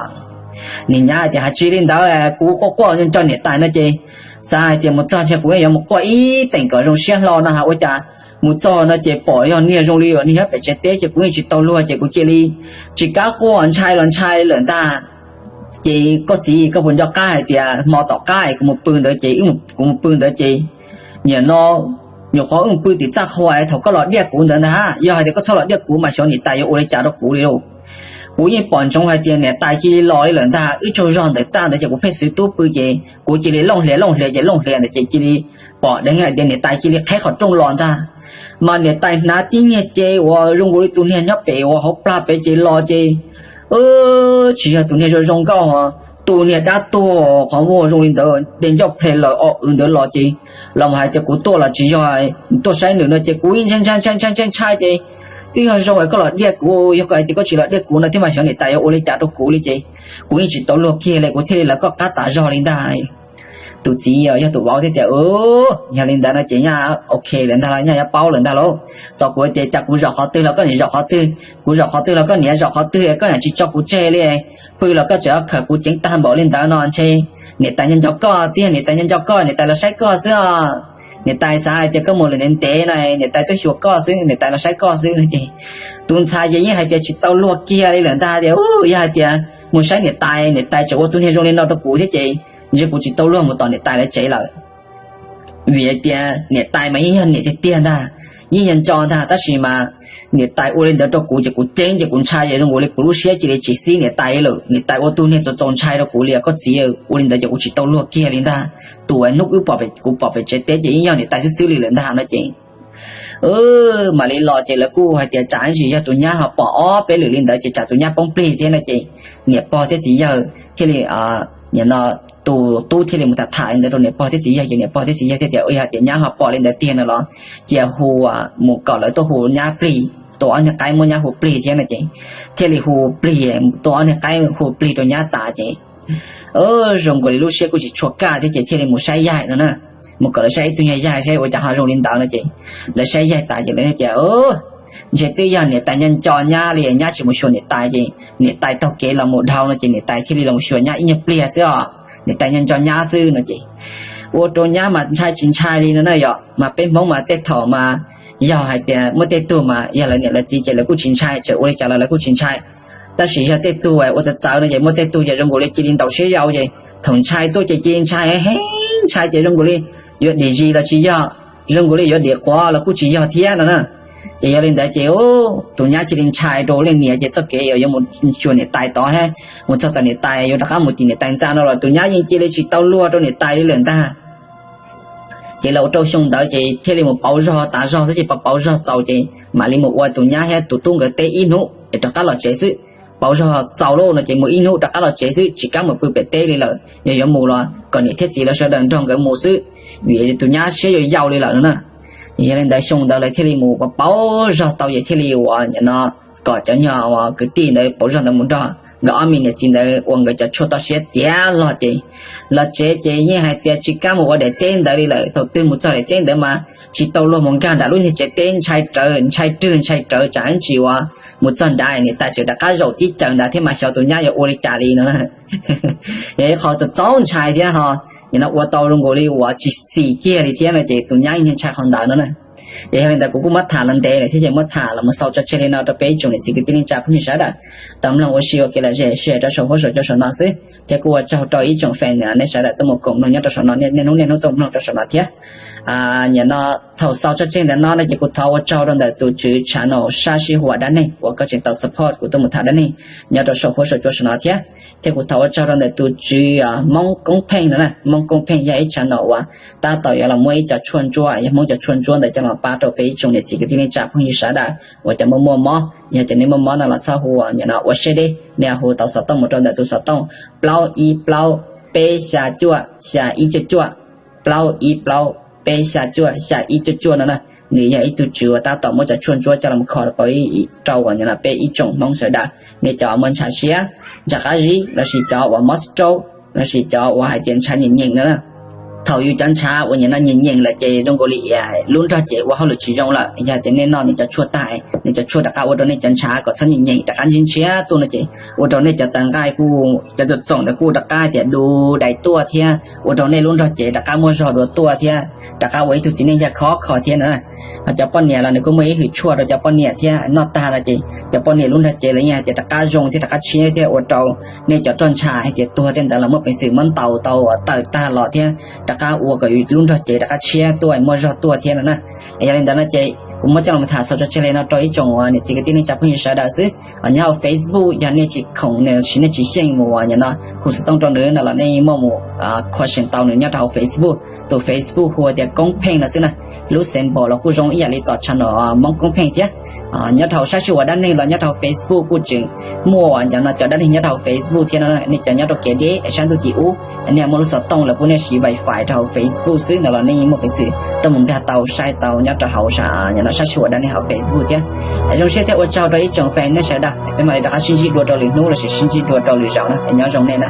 Niag nyab hais tias, hais tsis li ntawd, kuv quaj quaj nco niam tais no ces xav hais tias mus txog ntshe kuv yuav mus quaj ib teem kom zoo siab hlo no, ua cas mus txog no ces pom yog niag zoo li uas niag nyob pem tsev teb ces kuv yeej tsis tau luag ces kuv cia li tsis kam quaj, ntshai los ntshai lawm ntag. Ces koj txiv, koj puas nco qab hais tias hmo tom qab kuv mus pw ntawd ces, kuv mus pw ntawd ces nim no nyuam qhuav wb mus pw tim txaj qhua, thaum koj los diaj kuv ntawd ntag, yog hais tias koj txhob los diaj kuv mas xyov niam tais yuav ua li cas rau kuv li lauj. Kuv yeej pom ntsoov hais tias niam tais cia li los li lawm ntag, wb tsaug zog ntawm txaj ntawd ces kuv pheej xwv tub pw ces kuv cia li looj hlias looj hlias ces looj hlias ntawd ces cia li pom deev hais tias niam tais cia li qheb qhov rooj los ntag. Mas niam tais hnav tib niag ce uas zoo nkaus li tus niag nyob pem uas hauv plag pem ces los ces tsis yog tus niag zoo zoo nkauj, tus niag dab tuag qhov muag zoo li ntawd, de ncauj ple laws o w ntawd los ces los mus hais tias kuv tuaj los tsis yog tuaj saib nws no ces kuv ntshai ntshai ntshai ntshai ntshai ces twb yog zoo es koj los diaj kuv, yog hais tias koj tsis los diaj kuv no thiab mas xyov niam tais yuav ua li cas rau kuv li ces kuv yeej tsis tau luag kiag li, kuv thiaj li lawv koj qab tas zog li ntag. Tus txiv yog tus vauv thiaj tias, yog li ntawd no ces nyaj ok lawm ntag los nyaj yuav paub lawm ntag lauj. Tos kuv tias cas kuv zaum qhov twg los koj niam zaum qhov twg, kuv zaum qhov twg los koj niam zaum qhov twg, koj niam tsis tso kuv tseg li. Pw los koj tseem khawm kuv ceev tag npaum li ntawd no ntshe niam tais nco nco koj thiab, niam tais nco nco koj, niam tais los saib koj xwb os. Niam tais xav hais tias koj mus lawm ntev ntev no niam tais tuaj xyuas koj xwb, niam tais los saib koj xwb no ces tus ntxhais ces yeej hais tias tsis tau luag kiag li lawm ntag tias, yog hais tias mus saib niam tais, niam tais tseem ua tus niag zoo li no rau kuv thiab ces ntshe kuv tsis tau luag mus tom niam tais lawv tsev lawm. Vim hais tias niam tais mas yeej yog niam tiag tiag ntag, yeej nco nco ntag, tab sis mas niam tais ua li ntawd rau kuv ces kuv ceeb ces kuv ntshai ces zoo nkaus li kuv lub siab cia li tsis xib niam tais lawm. Niam tais ua tus niag txaus txaus ntshai rau kuv li, koj txiv, ua li ntawd ces kuv tsis tau luag kiag li ntag. Tus hnub wb pom, kuv pom pem tsev teb ces yeej yog niam tais xwb xwb li lawm ntag no ces mam li los ces lawv kuj hais tias tsam ib ntsis yog tus nyab ho pom ob peb lwm li ntawd ces tsam tus nyab poob plig thiab no ces niam pog thiab txiv yawg thiaj li, nim no tus tub thiaj li mus tham tham li ntawd rau niam pog thiab txiv yawg ces niam pog thiab txiv yawg thiaj tias, yog tias nyab ho pom li ntawd tiag no los cia hu, mus kom lawv tuaj hu nyab plig, tua ob niag qaib muab nyab hu plig thiab no ces thiaj li hu plig, tua ob niag qaib hu plig rau nyab tas ces zoo nkaus li lub siab kuj tsis tshua kaj thiab ces thiaj li mus saib yaig no na, mus kom lawv saib ib tug nyuag yaig saib ua cas ho zoo li ntawd no ces lawv saib yaig tas ces lawv tias ntshe twb yog niam tais nco nco nyab li, nyab tsis mus xyuas niam tais ces niam tais taug kev los mus dhau no ces niam tais thiaj li los xyuas nyab ib nyuag pliag xwb os, niam tais nco nco nyab xwb no ces ua rau nyab mas ntshai tsis ntshai li no na. Yog mas peb Hmoob mas tej thaum mas yog hais tias muaj tej tug mas yog lawv niam lawv txiv ces lawv kuj tsis ntshai, txawm ua li cas los lawv kuj tsis ntshai. Tab sis yog tej tug ua txawv txawv no ces muaj tej tug ces zoo nkaus li cia li ntaus siab yau ces thaum ntshai tuaj ces cia li ntshai heev, ntshai ces zoo nkaus li yuav dim zis los tsis yog, zoo nkaus li yuav dim quav los kuj tsis yog thiab no na. Ces yog li ntawd ces tus nyab cia li ntshai rau leej niam ces txoj kev yuav mus xyuas niam tais tod thiab mus txog tom niam tais yuav rov qab mus tim niam tais ntxa no los tus nyab yeej cia li tsis tau luag rau niam tais li lawm ntag. Ces los ua rau xyoo ntawd ces thiaj li mus pauv zog tas zog xwb ces pauv pauv zog txaus ces mam li mus ua tus nyab thiab tus tub nkawd teb ib hnub es rov qab los tsev xwb. pauv zog txaus lawm no ces mus ib hnub rov qab los tsev xwb, tsis kam mus pw pem teb li lawm. Yog yuav mus los kom niam thiab txiv lawv sawv daws nrog nkawd mus xwb, vim tus nyab siab yuav yau li lawm no na. Yog li ntawd xyoo ntawd lawv thiaj li mus pauv zog tau ces thiaj li uas nim no kom cov nyuag uas kwv tij ntawd pauv zog ntawd mus nrog nkawd ob me niam txiv ntawd ua nkawd cov tshuaj toj siab tiav los ces los tsev ces yeej hais tias tsis kam mus ua daim teb ntawd li lawm. Thaum twg mus txog daim teb ntawd mas tsis tau luag mus nkag nram lub niag tsev teb, ntshai rawv, ntshai rwg ntshai rawv, tsam ib ntsis uas mus txog nrad niam tais tseem rov qab zaum tib caws nrad thiab mas xyov tus nyab yuav ua li cas li no. Yog ib qho txaus txaus ntshai thiab ho, nim no ua tau zoo nkaus li uas tsis xis kiag li thiab no ces tus nyab yeej ntshai qhov ntawd no na. Ces yog li ntawd kuv kuj muab tham los ntev lawm thiab ces muab tham los mus xaus tso tseg li no rau peb ib tsoom niam txiv kwv tij neej tsa phooj ywg sawv daws tau mloog ua si ua kev lom zem share rau saum huab saum cua saum no xwb. Thiab kuj ua tsaug rau ib tsoom fans nej sawv daws tuaj mus koom mloog nyob rau saum no, niaj hnub niaj hnub tuaj mloog rau saum no thiab. Nim no thaum xaus tso tseg ntawm no no ces kuv thov ua tsaug rau ntawm tus tswv channel Sab Sij Huam Dab Neeg uas koj tseem tau support kuv tuaj mus tham dab neeg nyob rau saum huab saum cua saum no thiab. Thiab kuv thov ua tsaug rau ntawm tus tswv Hmoob Koob Pheej no na. Hmoob Koob Pheej yog ib channel uas tab tom yuav los muab ib co tshuaj ntsuab, yog Hmoob cov tshuaj ntsuab ntawd coj los pab rau peb ib tsoom niam txiv kwv tij neej tsa phooj ywg sawv daws uas cov muaj muaj mob. Yog tias nej muaj mob no los txhob hu nim no ua siab deb, nej hu tau xov tooj mus rau ntawm tus xov tooj plaub ib plaub peb xya cuaj xya ib cuaj cuaj, plaub ib plaub peb xya cuaj xya ib cuaj cuaj no na. Nws yog ib tug tswv uas tab tom muab cov tshuaj ntsuab coj los kho rau peb ib tsoom Hmoob sawv daws, nej cov muaj ntshav siab, ntshav qab zib lossis cov uas mob stroke lossis cov uas hais tias ntshav nyeem nyeem no na. Thaum yus cov ntshav uas nim no nyeem nyeem lawm ces zoo nkaus li lub nrog cev ua hauj lwm tsis zoo lawm. Yog tias nej noj nws cov tshuaj tag, nws cov tshuaj rov qab ua rau nej cov ntshav kom txhob nyeem nyeem rov qab ntshiab ntshiab tuaj no ces ua rau nej cov taw nqaij kuj, cov txoom ntawd kuj rov qab tias du dais tuaj thiab ua rau nej lub nrog cev rov qab muaj zog dua tuaj thiab rov qab ua ib tug txiv neej yaj khov kho thiab no na. Ho cov poj niam los nws kuj muaj ib hwm tshuaj rau cov poj niam thiab, noj tag no ces cov poj niam lub nrog cev los yeej hais tias rov qab zoo thiab rov qab tshiab thiab ua rau nej cov roj ntsha hais tias tuag tej ntawd los muaj peev xwm muab ntaus tau tawm tag los thiab rov qab ua kom yus lub nrog cev rov qab tshiab tuaj muaj zog tuaj thiab no na. Yog li ntawd no ces kuv muab coj los tham xaus tso tseg li no rau ib tsoom niam txiv kwv tij neej tsa phooj ywg sawv daws xwb. Nyob hauv Facebook yog nej tsis khoom, nej tsis xyeej mus nim no hu xov tooj rau nws no los nej muaj mus question tau nws nyob rau hauv Facebook. Tus Facebook hu tias Koob Pheej no xwb na. Lub symbol los kuj zoo ib yam li tom channel Hmoob Koob Pheej thiab. Nyob rau hauv Sab Sij Huam Dab Neeg los nyob rau hauv Facebook kuj tseem muaj nim no cov dab neeg nyob rau hauv Facebook thiab no. Nej cov nyob rau kev deb sab ntuj tim ub, nej muaj lub xov tooj lawv pub nej siv wifi rau hauv Facebook xwb no los nej muaj peev xwm tuaj mus nkag tau saib tau nyob rau hauv nim no Sab Sij Huam Dab Neeg hauv Facebook thiab. Zoo siab thiab ua tsaug rau ib tsoom fans nej sawv daws, peb mam li rov qab sib ntsib dua rau lwm hnub lossis sib ntsib dua rau lwm zaus na, nyob zoo nej na.